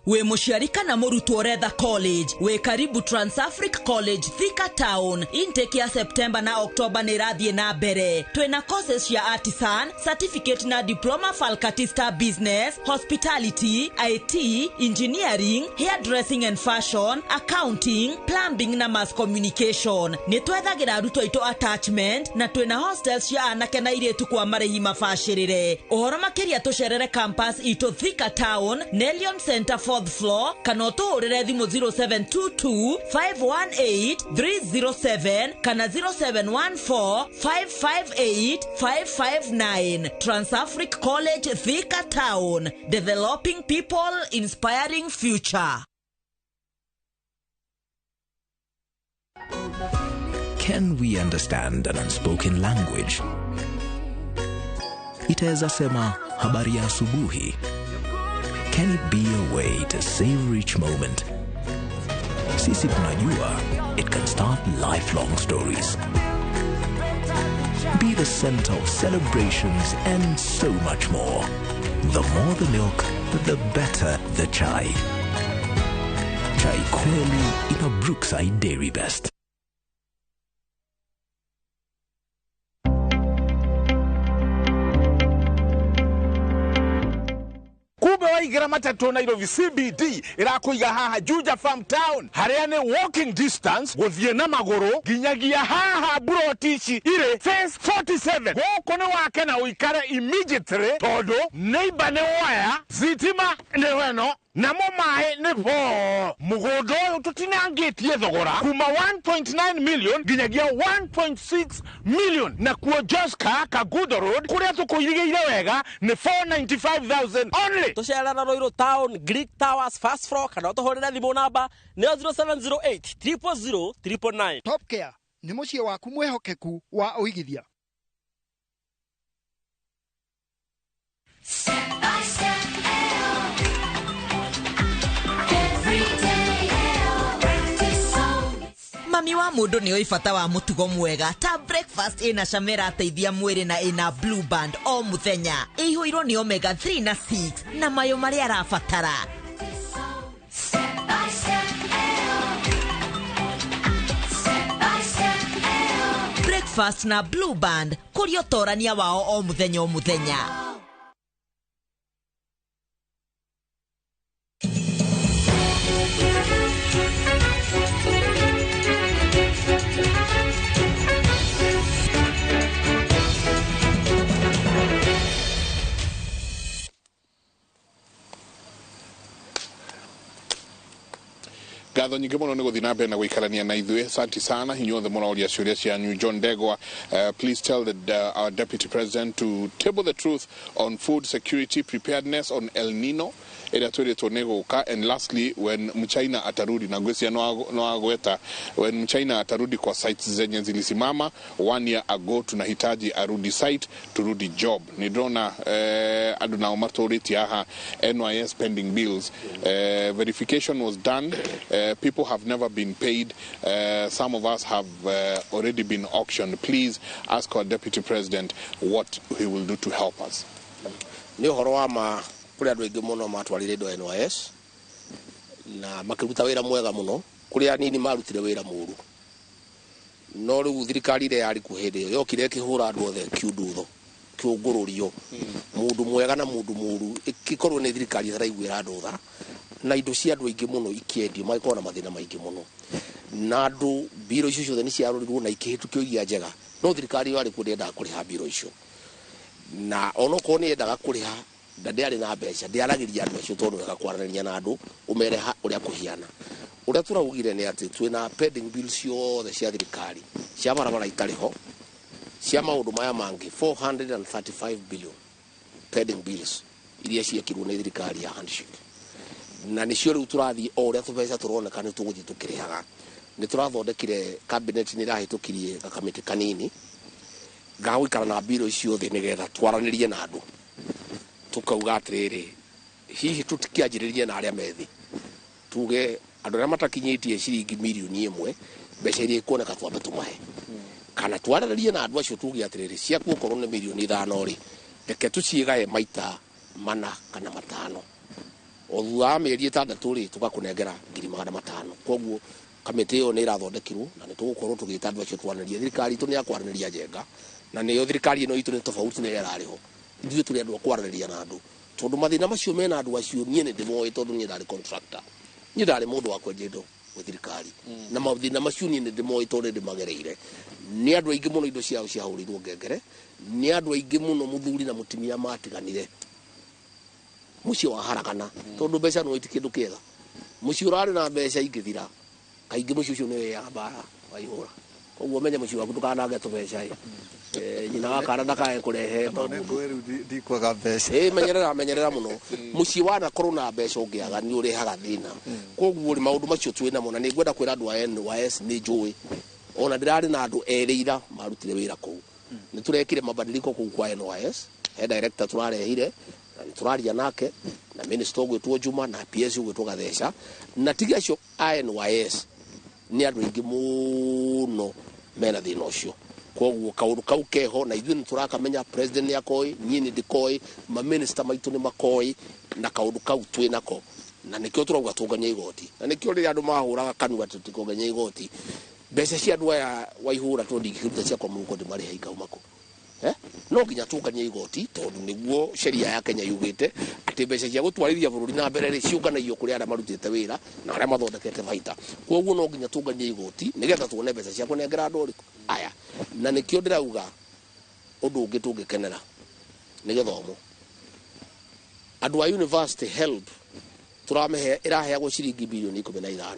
We mũciari kana mũrutwo ũretha college, wĩ karibu Transafric College Thika Town. Intake ya September na October nĩ ĩrathiĩ na mbere. Twĩna courses cia artisan, certificate na diploma faculty business, hospitality, IT, engineering, hairdressing and fashion, accounting, plumbing na mass communication. Nĩ twethagĩra arutwo aitũ attachment na twĩna hostels cia anake na airĩtu kwa marĩhi mabacĩrĩre. Ũhoro makĩria tũcerere campus itũ Thika Town, Nelion Center 4th floor, kana ũtũhũrĩre thimũ 0722 518 307 kana 0714 558 559. Transafric College Thika Town, developing people, inspiring future. Can we understand an unspoken language? Itaweza sema habari ya asubuhi. Can it be a way to savor each moment? Sisi tunajua it can start lifelong stories. Be the center of celebrations and so much more. The more the milk, the better the chai. Chai kweli in a Brookside Dairy Best. Kumbe waigĩra matatũ Nairobi CBD ĩrakũiga haha Juja Farm Town harĩa nĩ walking distance gũthiĩ na magũrũ nginyagia haha buroti ici irĩ phase 47. Gũkũ nĩ wake na ũikare immediately tondũ neighbor nĩ waya, thitima nĩ weno Namo maĩ nĩ bo mũgũnda ũyũ tũtinangĩtie thogora kuma 1.9 million nginyagia 1.6 million na kuo Joska Kagudo Road kũrĩa tũkũirigĩire wega nĩ 495,000 only. Tũcerera Ruiru Town, Greek Towers, first floor, kana ũtũhũrĩre thimũ namba nĩyo 0708 000 999. Top Care nĩ mũciĩ waku mwĩhokeku wa ũigithia. Step by step, every day, practice on. Mami wa mũndũ nĩ oi bata wa mũtugo mwega ta breakfast ĩna cama ĩrateithia mwĩrĩ na ĩna blue band o mũthenya ĩihũirwo nĩ omega 3 na 6 na mayo marĩa arabatara. Step by step, step by step, Breakfast na blue band kũrĩa ũtorania wao o mũthenya o mũthenya. Ngatho nyingĩ mũno nĩ gũthiĩ na mbere na gũikarania na ithuĩ. Asante sana inyuothe mũroria ciũria cianyu. John Ndegwa, please tell our deputy president to table the truth on food security preparedness on El Nino ĩrĩa twĩrĩtwo nĩ gũka, and lastly when mchina atarudi, na ngwĩciria no agweta when mchina atarudi kwa sites zenye zilisimama 1 year ago, tunahitaji arudi site turudi job. Nĩ ndĩrona andũ nao matũrĩtie haha NYS pending bills, verification was done, people have never been paid, some of us have already been auctioned. Please ask our deputy president what he will do to help us. Nĩ ũhoro wa ma kũrĩ andũ aingĩ mũno matwarire indo NYS na makĩruta wĩra mwega mũno, kũrĩ anini marutire wĩra mũru, no rĩu thirikari ĩrĩa yarĩ kuo hĩndĩ ĩyo yokire ĩkĩhũra andũ othe kiundutho kĩũngũrũrio, mũndũ mwega na mũndũ mũru, ĩkĩkorwo nĩ thirikari ĩtaraiguĩra andũ tha, na indo cia andũ aingĩ mũno ikĩendio, magĩkorwo na mathĩna maingĩ mũno, na andũ mbiro icio ciothe nĩ ciarorirwo na ikĩhĩtũkio iria njega, no thirikari ĩyo yarĩ kuo ndĩendaga kũrĩha mbiro icio, na onokorwo nĩ yendaga kũrĩha na ndĩarĩ na mbeca, ndĩaragĩria andũ acio tondũ wega kwaranĩria na andũ ũmere ũrĩa kũhiana. Ũrĩa tũraugire nĩ atĩ twĩna pending bills ciothe cia thirikari cia barabara itarĩ ho, cia maũndũ maya mangĩ 435 billion pending bills iria ciekirwo nĩ thirikari ya handshake, na nĩcio rĩu tũrathiĩ o ũrĩa tũbeca tũroneka nĩ tũgũthiĩ tũkĩrĩhaga. Nĩ tũrathondekire cabinet nĩ ĩrahĩtũkirie gakamĩtĩ kanini ga gũikara na mbiro icio thĩ nĩgetha twaranĩrie na andũ, tukauga atĩrĩrĩ, hihi tũtikĩanjĩrĩrie na arĩa methĩ, tuge andũ arĩa matakinyĩtie ciringi mirioni ĩmwe mbeca iria ikuoneka twambe tũmahe, kana twarĩrĩrie na andũ acio tuge atĩrĩrĩ, ciaku okorwo nĩ mirioni 5 rĩ, reke tũciĩgae maita 4 kana 5, o thutha wa mĩeri 6 rĩ tũgakũnengera 500,000. Koguo kamĩtĩ ĩyo nĩ ĩrathondekirwo na nĩ tũgũkorwo tũgĩta andũ acio twaranĩrie. Thirikari itũ nĩ ya kwaranĩria njenga, na nĩyo thirikari ĩno itũ nĩ tofauti na ĩrĩa ĩrarĩ ho. Ithuĩ tũrĩ andũ a kwaranĩria na andũ, tondũ mathĩna macio mena andũ acio niĩ nĩ ndĩmoĩ, tondũ niĩ ndarĩ contractor, niĩ ndarĩ mũndũ wa kwendia indo gwĩ thirikari, na mathĩna macio niĩ nĩ ndĩmoĩ tondũ nĩ ndĩmagereire. Nĩ andũ aingĩ mũno indo ciao ciahũrĩirwo ngengere, nĩ andũ aingĩ mũno mũthuri na mũtumia matiganire, mũciĩ waharagana, tondũ mbeca no iti kĩndũ kĩega. Mũciĩ ũrarĩ na mbeca ingĩthira, kaingĩ mũciĩ ũcio nĩ wĩyaga mbara waihũra. Koguo menye mũciĩ waku ndũkanange tũbeca ĩ. Nyina wa kana ndakae kũrehe maũndũ. Ndikwaga mbeca. Menyerera, menyerera mũno. Mũciĩ wanakorwo na mbeca ũngĩaga nĩ ũrehaga thĩna. Koguo rĩ maũndũ macio twĩ namo, na nĩ ngwenda kwĩra andũ a NYS nĩ njũĩ ona ndĩrarĩ na andũ erĩ ira marutire wĩra kũu. Nĩ tũrekire mabadiliko kũu kwa NYS, he director tũrarehire na nĩ tũraria nake, na minister ũgwĩtwo Juma na PS ũgwĩtwo Gatheca, na tiga acio a NYS nĩ andũ aingĩ mũno mena thĩna ũcio. Koguo kaũndũ kau keho na ithuĩ nĩ tũrakamenya, president nĩ akoĩ, niĩ nĩ ndĩkoĩ, maminista maitũ nĩ makoĩ, na kaũndũ kau twĩ nako, na nĩkĩo tũrauga tũnganie igoti, na nĩkĩo rĩrĩa andũ mahũraga kanua tũtikongania igoti, mbeca cia andũ aya waihũra tondũ ndingĩkĩruta ciakwa mũhuko ndĩmarĩhe ikauma kũ. No nginya tũnganie igoti tondũ nĩguo sheria ya Kenya yugĩte atĩ mbeca cia gũtwarithia bũrũri na mbere rĩ ciũnganagio kũrĩ arĩa marutĩte wĩra na arĩa mathondekete baita. Koguo no nginya tũnganie igoti nĩgetha tuone mbeca cia kũnengera andũ ũrĩkũ aya. Na nĩkĩo ndĩrauga ũndũ ũngĩ tũngĩkenera nĩ gĩthomo. Andũ a university help Tũramĩhe ĩraheagwo ciringi birioni 15.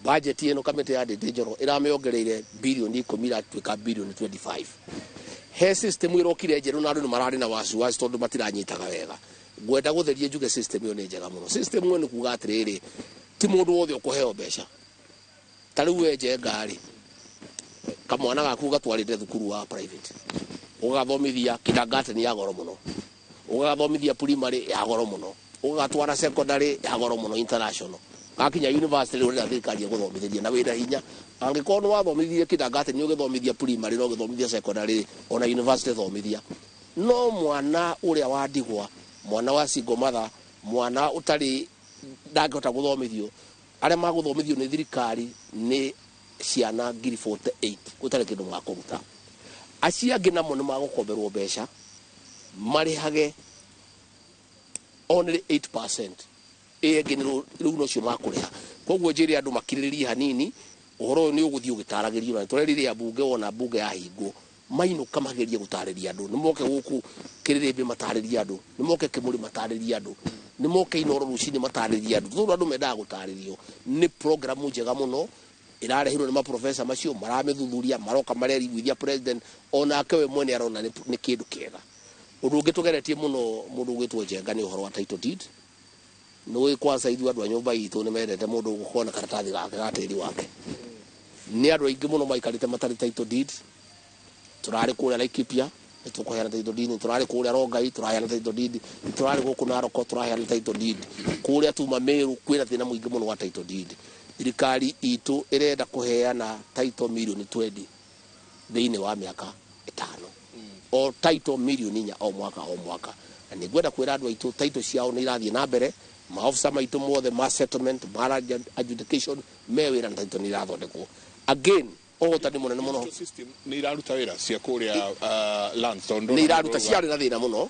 Budget ĩno kamĩtĩ ya Ndĩndĩ Njoro ĩramĩongereire birioni 10, iratuĩka birioni 25. He system ĩrokire njerũ na andũ nĩ mararĩ na wasiwasi tondũ matiranyitaga wega. Ngwenda gũtheria njuge system ĩyo nĩ njega mũno. System ĩyo nĩ kuga atĩrĩrĩ, ti mũndũ wothe ũkũheo mbeca. Ta rĩu we Njenga rĩ, kamwana gaku gatwarĩte thukuru wa private, ũgagathomithia kindergarten ya goro mũno, ũgagathomithia primary ya goro mũno, ũgagatwara secondary ya goro mũno international, gakinya university rĩu ũrenda thirikari ĩgũthomithĩrie na wĩna hinya. Angĩkorwo nĩ wathomithirie kindergarten, nĩ ũgĩthomithia primary na ũgĩthomithia secondary, ona university thomithia. No mwana ũrĩa wa ndigwa, mwana wa single mother, mwana ũtarĩ ndangĩhota gũthomithio, arĩa magũthomithio nĩ thirikari nĩ ciana 48,000 gũtarĩ kĩndũ makũruta. Acio angĩ namo nĩ magũkomberwo mbeca marĩhage only 8%, ĩyo ĩngĩ nĩ rĩu nocio makũrĩha. Koguo njĩre andũ makirĩrĩrie hanini, ũhoro ũyũ nĩ ũgũthiĩ ũgĩtaragĩrio, na tũrerire ambunge wona mbunge yahingwo mainũka magerie gũtarĩria andũ, nĩ moke gũkũ Kĩrĩrĩmbĩ matarĩrie andũ, nĩ moke Kĩmũrĩ matarĩrie andũ, nĩ moke Inooro rũcinĩ matarĩrie andũ, tondũ andũ mendaga gũtarĩrio. Nĩ programu njega mũno ĩrarehirwo nĩ maprofesa macio maramĩthuthuria, maroka mareriguithia president, onake we mwene arona nĩ kĩndũ kĩega. Ũndũ ũngĩ tũgeretie mũno mũndũ ũgwĩtwo Njenga nĩ ũhoro wa title deed. Nĩ ũĩ kwanza ithuĩ andũ a nyũmba itũ nĩ mendete mũndũ gũkorwo na karatathi gake ga tĩri wake. Nĩ andũ aingĩ mũno maikarĩte matarĩ title deed. Tũrarĩ kũrĩa Laikipia nĩ tũkũheana title deed, tũrarĩ kũrĩa Rongai tũraheana title deed, tũrarĩ gũkũ Narok tũraheana title deed, kũrĩa tuma Meru kwĩna thĩna mũingĩ mũno wa title deed. Thirikari itũ ĩrenda kũheana title mirioni 20 thĩinĩ wa mĩaka 5, o title mirioni 4 o mwaka o mwaka. Na nĩ ngwenda kwĩra andũ aitũ title ciao nĩ irathiĩ na mbere, maofisa maitũ mothe ma settlement, ma adjudication me wĩra na title nĩ irathondekwo. Again, ũhotani mũnene mũno. System nĩ iraruta wĩra cia kũrĩa lands, tondũ nĩ iraruta, ciarĩ na thĩna mũno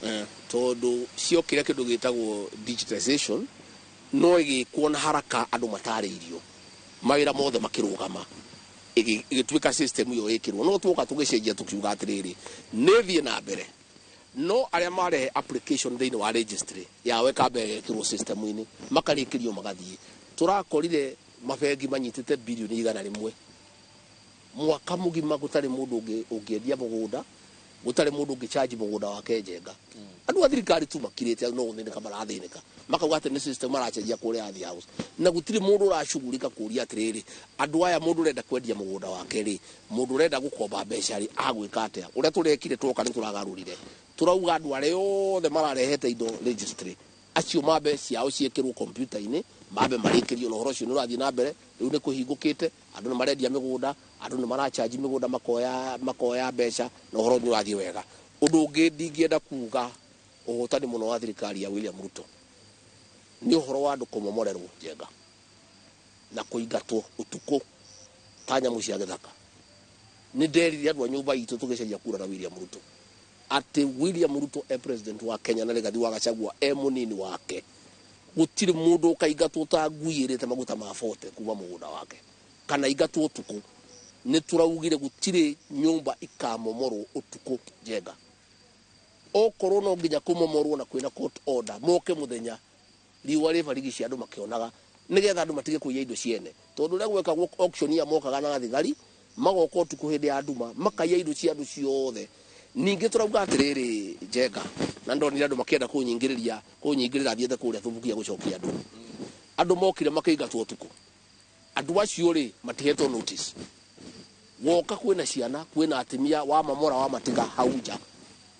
tondũ ciokire kĩndũ gĩtagwo digitization, no ĩgĩkwo na haraka andũ matarĩirio, mawĩra mothe makĩrũgama, ĩgĩtuĩka system ĩyo ĩkĩrwo. No tuoka tũgĩcenjia tũkiuga atĩrĩrĩ, nĩ thiĩ na mbere, no arĩa marehe application thĩinĩ wa registry yao ĩkambe ĩgekĩrwo system-inĩ, makarĩkĩrio magathiĩ. Tũrakorire mabengi manyitĩte birioni 100 mwaka mũgima, gũtarĩ mũndũ ũngĩendia mũgũnda, gũtarĩ mũndũ ũngĩcharge mũgũnda wake Njenga. Andũ a thirikari tu makirĩte no gũthĩnĩka marathĩnĩka, makauga atĩ nĩ system maracenjia kũrĩa Ardhi House, na gũtirĩ mũndũ ũracugurika kũria atĩrĩrĩ, andũ aya mũndũ ũrenda kwendia mũgũnda wake rĩ, mũndũ ũrenda gũkomba mbeca rĩ, agwĩka atĩa? Ũrĩa tũrekire twoka nĩ tũragarũrire, tũrauga andũ arĩa othe mararehete indo registry acio mambe ciao ciĩkĩrwo kompiuta-inĩ, mambe marĩkĩrio, na ũhoro ũcio nĩ ũrathiĩ na mbere. Rĩu nĩ kũhingũkĩte, andũ nĩ marendia mĩgũnda, andũ nĩ marachanji mĩgũnda, makoya mbeca, na ũhoro nĩ ũrathiĩ wega. Ũndũ ũngĩ ndingĩenda kuga ũhotani mũno wa thirikari ya William Ruto nĩ ũhoro wa andũ kũmomorerwo Njenga na kũingatwo ũtukũ ta nyamũ cia gĩthaka. Nĩ nderire andũ a nyũmba itũ tũgĩcaria kura na William Ruto atĩ William Ruto e president wa Kenya na Rigathi wa Gachagua e mũnini wake, gũtirĩ mũndũ ũkaingatwo ta ngui ĩrĩte maguta ma bote kuma mũgũnda wake kana ingatwo ũtukũ. Nĩ tũraugire gũtirĩ nyũmba ikamomorwo ũtukũ Njenga, okorwo no nginya kũmomorwo na kwĩna court order, moke mũthenya riũa rĩbarigici andũ makĩonaga, nĩgetha andũ matige kũiya indo ciene, tondũ ũrĩa gwekagwo auction ya mokaga na thigari magoka ũtukũ hĩndĩ ya nduma makaiya indo cia andũ ciothe. Ningĩ tũrauga atĩrĩrĩ Njenga, na ndonire andũ makĩenda kũnyingĩrĩra thiĩte kũrĩa Thubukia gũcokia andũ. Andũ mokire makĩingatwo ũtukũ, andũ acio rĩ matihetwo notice. Woka kwĩna ciana, kwĩna atimia, wa mamora wa matiga hau nja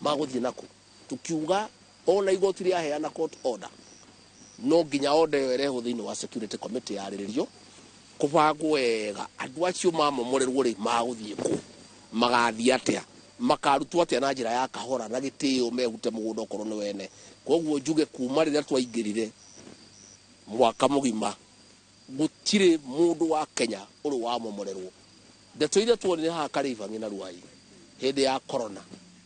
magũthiĩ naku. Tukiuga ona igoti rĩaheana court order, no nginya order ĩyo ĩrehwo thĩinĩ wa security committee yarĩrĩrio, kũbangwo wega andũ acio mamomorerwo rĩ magũthiĩ kũ, magathiĩ atĩa, makarutwo atĩa na njĩra ya kahora na gĩtĩo, mehute mũgũnda okorwo nĩ wene. Koguo njuge kuma rĩrĩa twaingĩrire mwaka mũgima gũtirĩ mũndũ wa Kenya ũrĩ wamomorerwo. Ndeto iria tuonire haha Karĩbang'i na Ruai hĩndĩ ya corona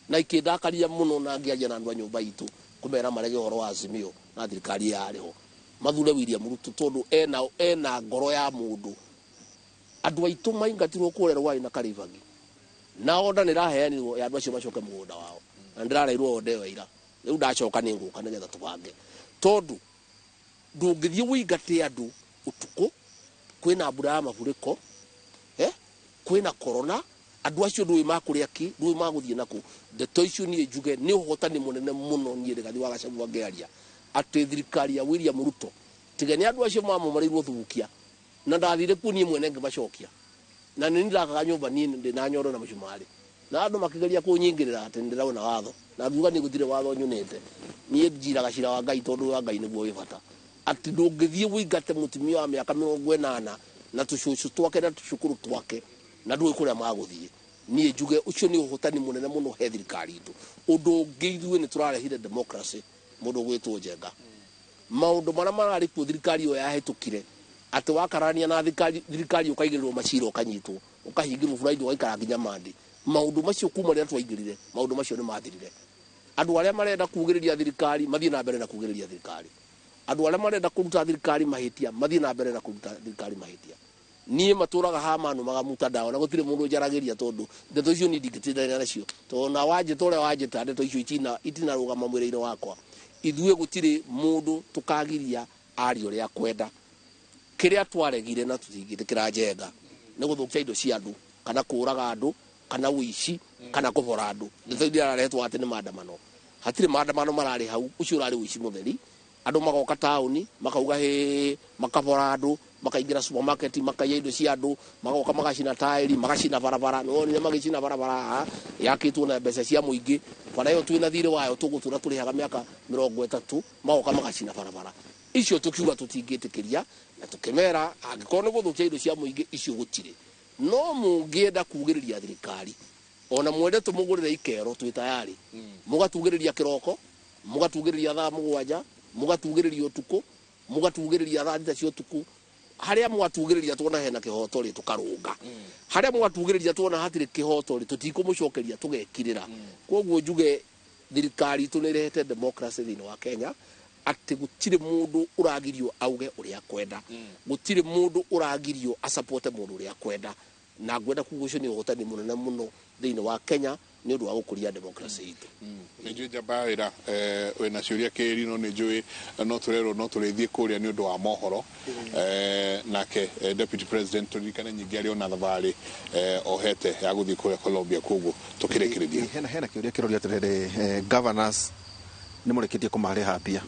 na ikĩndakaria mũno, na ngĩaria na andũ a nyũmba itũ kũmera marege ũhoro wa Azimio na thirikari yarĩ ho, mathure William Ruto tondũ ena ngoro ya mũndũ. Andũ aitũ maingatirwo kũrĩa Ruai na Karĩbang'i, na order nĩ ĩraheanirwo ya andũ acio macoke mũgũnda wao, na ndĩrareirwo order ĩyo ira. Rĩu ndacoka nĩ ngũka nĩgetha tũbange, tondũ Ndũngĩthiĩ wĩingate andũ ũtukũ kwĩna mbura ya mafuriko, kwĩna corona, andũ acio ndũĩ makũrĩa kĩ, ndũĩ magũthiĩ nakũ. Ndeto icio niĩ njuge nĩ ũhotani mũnene mũno niĩ Rigathi wa Gachagua ngĩaria atĩ thirikari ya William Ruto tiga nĩ andũ acio mamomoreirwo thubukia na ndathire kuo niĩ mwene ngĩmacokia na nĩ ndakaga nyũmba niĩ ndĩ na nyondo na mĩcumarĩ na andũ makĩgeria kũnyingĩrĩra atĩ nĩndĩrauna watho na ngiuga niĩ gũtirĩ watho nyunĩte niĩ njiraga cira wa Ngai tondũ wa Ngai nĩguo wĩ bata atĩ ndũngĩthiĩ wĩingate mũtumia wa mĩaka 80 na tũcũcũ twake na tũcukuru twake na ndũĩ kũrĩa magũthiĩ. Niĩ njuge ũcio nĩ ũhotani mũnene mũno he thirikari itũ. Ũndũ ũngĩ ithuĩ nĩ tũrarehire democracy mũndũ ũgwĩtwo Njenga. Maũndũ marĩa mararĩ kuo thirikari ĩyo yahĩtũkire atĩ wakarania na thirikari ũkaigĩrĩrwo macira ũkanyitwo ũkahingĩrwo Friday ũgaikara nginya Monday. Maũndũ macio kuma rĩrĩa twaingĩrire maũndũ macio nĩ mathirire. Andũ arĩa marenda kugĩrĩria thirikari mathiĩ na mbere na kugĩrĩria thirikari. Andũ arĩa marenda kũruta thirikari mahĩtia mathiĩ na mbere na kũruta thirikari mahĩtia. Niĩ matũraga haha manumaga mutandao na gũtirĩ mũndũ njaragĩria tondũ ndeto icio niĩ ndingĩtindania nacio tondũ na wanjĩta ũrĩa wanjĩta ndeto icio itinarũgama mwĩrĩ-inĩ wakwa. Ithuĩ gũtirĩ mũndũ tũkagiria arie ũrĩa akwenda. Kĩrĩa twaregire na tũtingĩtĩkĩra Njenga nĩ gũthũkia indo cia andũ kana kũraga andũ kana ũici kana kũbora andũ. Ndeto iria iraretwo atĩ nĩ maandamano, hatirĩ maandamano mararĩ hau, ũcio ũrarĩ ũici mũtheri. Andũ magoka taũni makauga hĩ, makabora andũ, makaingĩra supermarket makaiya indo cia andũ, magoka magacina taĩri, magacina barabara. Nĩ wonire magĩcina barabara haha yakĩtwo na mbeca cia mũingĩ, bara ĩyo twĩna thirĩ wayo tũgũtũra tũrĩhaga mĩaka 30, magoka magacina barabara icio. Tũkiuga tũtingĩtĩkĩria na tũkĩmera angĩkorwo nĩ gũthũkia indo cia mũingĩ icio gũtirĩ. No mũngĩenda kugĩrĩria thirikari ona mwende tũmũgũrĩre ikero twĩ tayari, mũgatugĩrĩria kĩroko, mũgatugĩrĩria thaa 7, mũgatugĩrĩria ũtukũ, mũgatugĩrĩria thaa 6 cia ũtukũ. Harĩa mwatugĩrĩria tuona hena kĩhoto rĩ tũkarũnga, harĩa mwatugĩrĩria tuona hatirĩ kĩhoto rĩ tũtikũmũcokeria tũgekirĩra. Koguo njuge thirikari itũ nĩ ĩrehete democracy thĩinĩ wa Kenya atĩ gũtirĩ mũndũ ũragirio auge ũrĩa akwenda, gũtirĩ mũndũ ũragirio asapote mũndũ ũrĩa akwenda. Na ngwenda kuga ũcio nĩ ũhotani mũnene mũno thĩinĩ wa Kenya nĩ ũndũ wa gũkũria democracy itũ. Nĩ njũĩ njamba wĩra wĩna ciũria kĩri no nĩ njũĩ no tũrerwo no tũrĩthiĩ kũrĩa nĩ ũndũ wa mohoro. Nake Deputy President tũririkane nyingĩ arĩ ona thabarĩ ohete ya gũthiĩ kũrĩa Colombia, koguo tũkĩrĩkĩrĩria. Hena kĩũria kĩroria atĩrĩrĩ, governors nĩ mũrĩkĩtie kũmarĩha mbia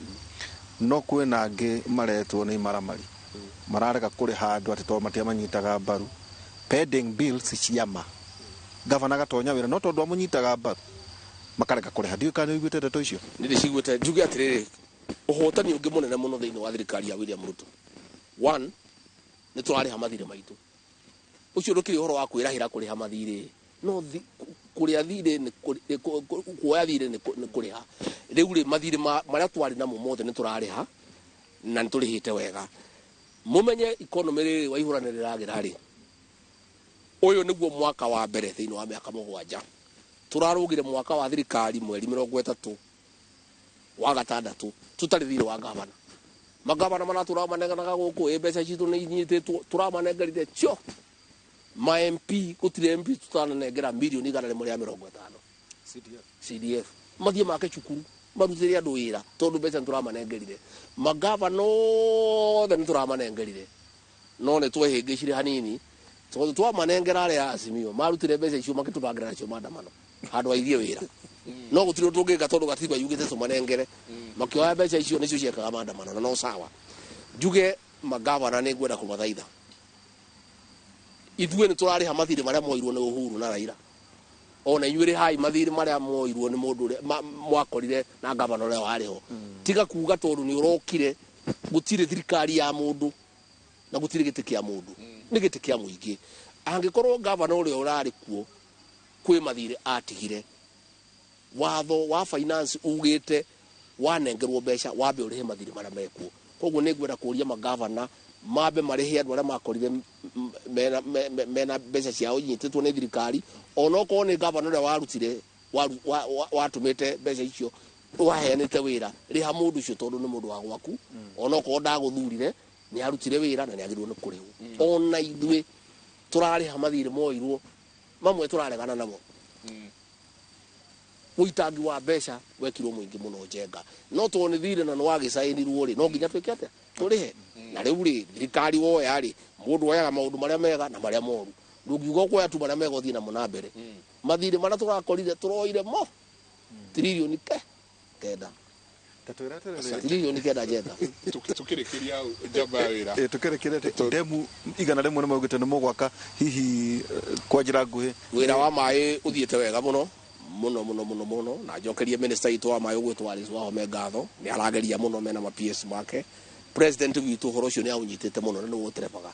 no kwĩna angĩ maretwo nĩ imaramari mararega kũrĩha andũ atĩ tondũ matiamanyitaga mbaru, pending bills ciama gavana gatonya wĩra no tondũ amũnyitaga mbaru makarega kũrĩha. Ndiũĩ kana nĩ ũiguĩte ndeto icio. Nĩ ndĩciguĩte. Njuge atĩrĩrĩ, ũhotani ũngĩ mũnene mũno thĩinĩ wa thirikari ya William Ruto, one, nĩ tũrarĩha mathirĩ maitũ. Ũcio ndũkĩrĩ ũhoro wa kwĩrahĩra kũrĩha mathirĩ, no kũrĩa thirĩ nĩ kuoya thirĩ nĩ kũrĩha. Rĩu rĩ mathirĩ marĩa twarĩ namo mothe nĩ tũrarĩha na nĩ tũrĩhĩte wega. Mũmenye economy rĩrĩ waihũra nĩ rĩragĩra rĩ, ũyũ nĩguo mwaka wa mbere thĩinĩ wa mĩaka 7 tũrarũgire mwaka wa thirikari mweri 30 wa 6 tũtarĩ thirĩ wa gavana. Magavana maratũra manenganaga gũkũ ĩ mbeca citũ nĩ inyitĩtwo, tũramanengerire cio ma MP gũtirĩ MP tũtananengera mirioni 150 CDF mathiĩ make cukuru marutĩre andũ wĩra tondũ mbeca nĩtũramanengerire. Magavana othe nĩtũramanengerire no nĩ twehĩngĩcire hanini tondũ twamanengera arĩa a Azimio marutire mbeca icio makĩtũbangĩra nacio maandamano handũ aithie wĩra. No gũtirĩ ũndũ tũngĩka tondũ gatiba yugĩte tũmanengere, makĩoya mbeca icio nĩcio ciekaga maandamano na no sawa. Njuge magavana nĩ ngwenda kũmathaitha, ithuĩ nĩ tũrarĩha mathirĩ marĩa moirwo nĩ Uhuru na Raila, ona inyuĩ rĩhai mathirĩ marĩa moirwo nĩ mũndũ ũrĩa mwakorire na gavana ũrĩa warĩ ho. Tiga kuga tondũ nĩ ũrokire gũtirĩ thirikari ya mũndũ na gũtirĩ gĩtĩ kĩa mũndũ, nĩ gĩtĩ kĩa mũingĩ. Angĩkorwo gavana ũrĩa ũrarĩ kuo kwĩ mathirĩ atigire, watho wa finance ugĩte wanengerwo mbeca wambe ũrĩhe mathirĩ marĩa mekuo. Koguo nĩ ngwenda kũria magavana mambe marĩhe andũ arĩa makorire mena mbeca ciao inyitĩtwo nĩ thirikari, onokorwo nĩ gavana ũrĩa warutire watũmĩte mbeca icio waheanĩte wĩra, rĩha mũndũ ũcio tondũ nĩ mũndũ wa gwaku, onokorwo ndagũthurire nĩ arutire wĩra na nĩ agĩrĩirwo nĩ kũrĩhwo. Ona ithuĩ tũrarĩha mathirĩ moirwo mamwe tũraregana namo. Ũitangi wa mbeca wekirwo mũingĩ mũno Njenga, no tondũ nĩ thirĩ na nĩ wagĩcainirwo rĩ, no nginya twĩke atĩa? Tũrĩhe. Na rĩu rĩ, thirikari woya rĩ, mũndũ oyaga maũndũ marĩa mega na marĩa moru. Ndũngiuga ũkuoya tu marĩa mega ũthiĩ namo na mbere. Mathirĩ marĩa tũrakorire tũroire mo tiririoni ke kenda. Tiririoni kenda njenga. Tukĩrĩkĩria hau njamba ya wĩra. Tukĩrĩkĩria atĩ ndemu 100 nĩ maugĩte nĩ mũgwaka hihi kwa njĩra nguhĩ. Wĩra wa maĩ ũthiĩte wega mũno mũno mũno mũno mũno, na njokerie minister witũ wa maĩ ũgwĩtwo Alice Wahome ngatho, nĩ arageria mũno mena ma PS make. President witũ ũhoro ũcio nĩ aũnyitĩte mũno na nĩ ũterebaga,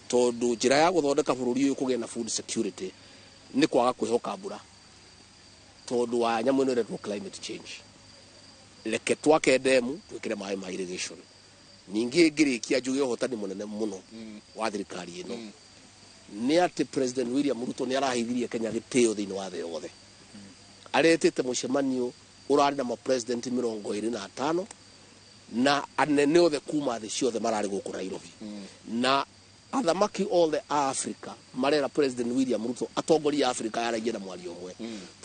tondũ njĩra ya gũthondeka bũrũri ũyũ kũgĩe na food security nĩ kwaga kwĩhoka mbura, tondũ wa nyamũ ĩno ĩretwo climate change. Reke twake ndemu, twĩkĩre maĩ ma irrigation. Ningĩ ngĩrĩkia njuge ũhotani mũnene mũno wa thirikari ĩno nĩ atĩ President William Ruto nĩ araheithirie Kenya gĩtĩo thĩinĩ wa thĩ yothe. Aretĩte mũcemanio ũrarĩ na mapresident 25 na anene othe kuma thĩ ciothe mararĩ gũkũ Nairobi, na athamaki othe a Africa marera President William Ruto atongoria Africa yaragia na mwario ũmwe.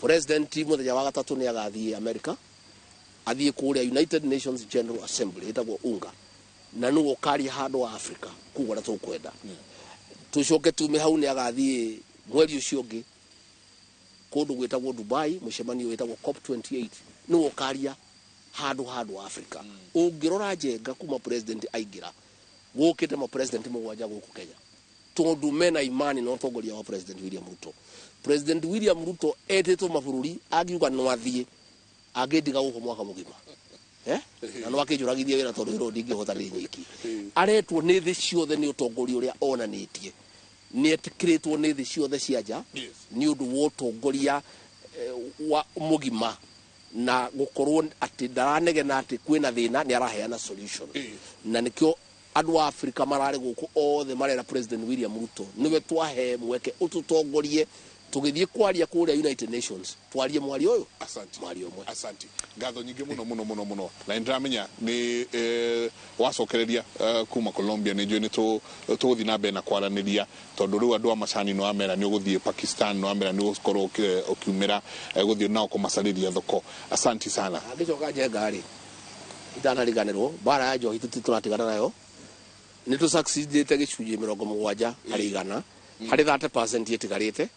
President mũthenya wa gatatũ nĩ agathiĩ America, athiĩ kũrĩa United Nations General Assembly ĩtagwo UNGA, na nĩwe ũkaria handũ wa Africa kuga ũrĩa tũkwenda. Tũcoke tume hau, nĩ agathiĩ mweri ũcio ũngĩ kũndũ gwĩtagwo Dubai, mũcemanio wĩtagwo COP28, nĩwe ũkaria handũ handũ Africa. Ũngĩrora njenga kuma president aingĩra, gũkĩte ma president mũgwanja gũkũ Kenya, tondũ mena imani na ũtongoria wa President William Ruto. President William Ruto etĩtwo mabũrũri, angiuga no athiĩ, angĩndiga gũkũ mwaka mũgima, eh? Na no akĩnjũragithie wĩra, tondũ wĩra ũyũ ndingĩhota ndĩ nyiki. Aretwo nĩ thĩ ciothe nĩ ũtongoria ũrĩa onanĩtie. Nĩ etĩkĩrĩtwo nĩ thĩ ciothe cia nja nĩ ũndũ wa ũtongoria wa mũgima na gũkorwo atĩ ndaranegena atĩ kwĩna thĩna, nĩ araheana solution. Na nĩkĩo andũ a Afrika mararĩ gũkũ othe marera President William Ruto nĩwe twahe mweke ũtũtongorie tũgĩthiĩ kwaria kũrĩa United Nations, twarie mwario ũyũ. Asante. Mwario ũmwe. Asante, ngatho nyingĩ mũno mũno mũno mũno, na nĩ ndĩramenya nĩ wacokereria kuma Colombia, nĩ njũĩ nĩ tũgũthiĩ na mbere na kwaranĩria, tondũ rĩu andũ a macani nĩ wamera nĩ ũgũthiĩ Pakistan, nĩ wamera nĩ ũgũkorwo ũkiumĩra gũthiĩ nao kũmacarĩria thoko. Asanti sana. Angĩcoka njenga rĩ, itanariganĩrwo, mbara ya njohi tũtiratigana nayo. Nĩ tũ succeedĩte gĩcunjĩ 70 harĩ 100, harĩ 30% ĩtigarĩte.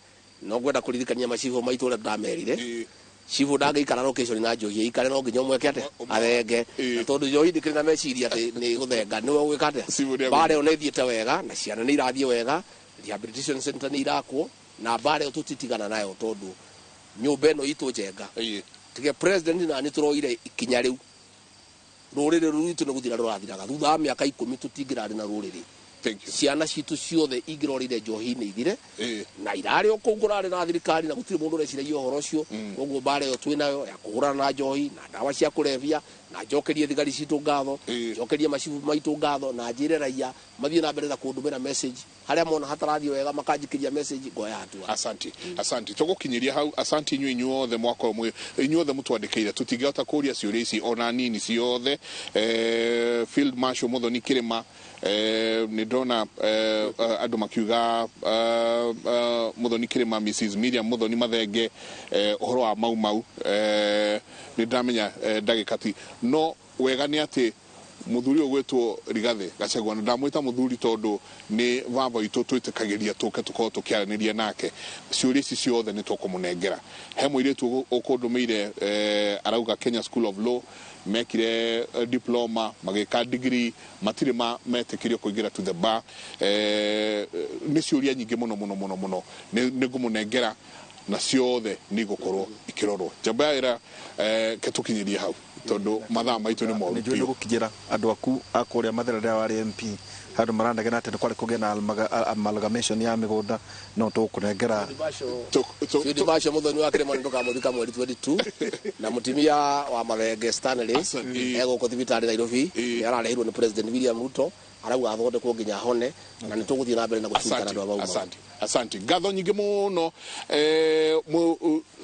No ngwenda kũririkania macibũ maitũ ũrĩa ndamerire, cibũ ndangĩikara location na njohi ĩikare, no nginya ũmweke atĩa athenge, na tondũ njohi ndĩkĩrĩ na meciria atĩ nĩ gũthenga, nĩwe ũgwĩka atĩa. Mbara ĩyo nĩ ĩthiĩte wega na ciana nĩ irathiĩ wega, rehabilitation center nĩ irakwo, na mbara ĩyo tũtitigana nayo, tondũ nyũmba ĩno itũ njenga tige president na nĩ tũroire ikinya rĩu, rũrĩrĩ rũu rwitũ nĩ gũthira rũrathiraga. Thutha wa mĩaka 10 tũtingĩrarĩ na rũrĩrĩ. Ciana citũ ciothe ingĩrorire njohi-inĩ ithire na irarĩ o kũu kũrarĩ na thirikari, na gũtirĩ mũndũ ũreciragia ũhoro ũcio. Koguo mbara ĩyo twĩ nayo ya kũhũrana na njohi na ndawa cia kũrebia, na njokerie thigari citũ ngatho, njokerie macibũ maitũ ngatho, na njĩre raia mathiĩ na mbere na kũndũmĩra message harĩa mona hatarathiĩ wega, makanjikĩria message, ngoya hatua. Asanti, asanti, tũgũkinyĩria hau. Asanti inyuĩ inyuothe mwakorwo mwĩ inyuothe mũtwandĩkĩire, tũtingĩhota kũria ciũria ici ona nini ciothe. Field Marshal Muthoni Kĩrĩma, nĩ ndona andũ makiuga Muthoni Kĩrĩma, Mrs Miriam Muthoni Mathenge, ũhoro wa Mau Mau, nĩ ndamenya ndagĩka ti no wega nĩ atĩ muthuri ũyũ gwĩtwo Rigathĩ Gachagua, na ndamwĩta mũthuri tondũ nĩ baba witũ, twĩtĩkagĩria tũke tũkorwo tũkĩaranĩria nake. Ciũria ici ciothe nĩ tũkũmũnengera. He mũirĩtu ũkũndũmĩire, arauga Kenya School of Law mekire diploma, magĩka degree, matirĩ ma metĩkĩrio kũingĩra to the bar. Nĩ ciũria nyingĩ mũno mũno mũno mũno, nĩ ngũmũnengera na ciothe nĩ igũkorwo ikĩrorwo. Njamba ya wĩra, ke tũkinyĩrie hau tondũ mathaa maitũ nĩ moru nĩ njũĩ nĩ biũ. Gũkinyĩra andũ aku a kũrĩa Mathĩra rĩrĩa warĩ MP, handũ maranegena atĩ nĩ kwarĩ kũgĩa na amalgamation ya mĩgũnda, no tũgũkũnengera. Field Marshal Muthoni wa Kĩrĩma nĩ tũkamũthika mweri 22, na mũtumia wa Mathenge Stanley egũkũ thibitarĩ Nairobi, nĩ ararehirwo nĩ President William Ruto, arauga athondekwo nginya hone, na nĩ tũgũthiĩ na mbere na gũcirikana andũ a Mau Mau. Asante, asante, ngatho nyingĩ mũno.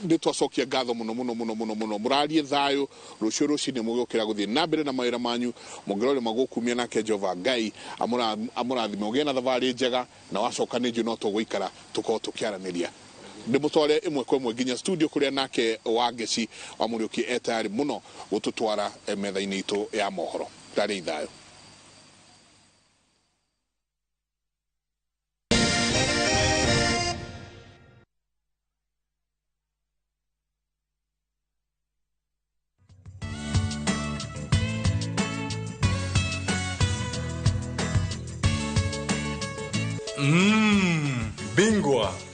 Nĩ twacokia ngatho mũno mũno mũno mũno mũno. Mũrarie thayũ rũciũ rũcinĩ mũgĩũkĩra gũthiĩ na mbere na mawĩra manyu, mũngĩrore magũkumia nake Jehova Ngai amũrathime, ũgĩe na thabarĩ njega, na wacoka nĩ njũĩ no tũgũikara tũkorwo tũkĩaranĩria, ndĩmũtware ĩmwe kwa ĩmwe nginya studio kũrĩa nake Wangeci wa Mũriũki e tayarĩ mũno gũtũtwara metha-inĩ itũ ya mohoro. Ndarĩ thayũ. Bingwa.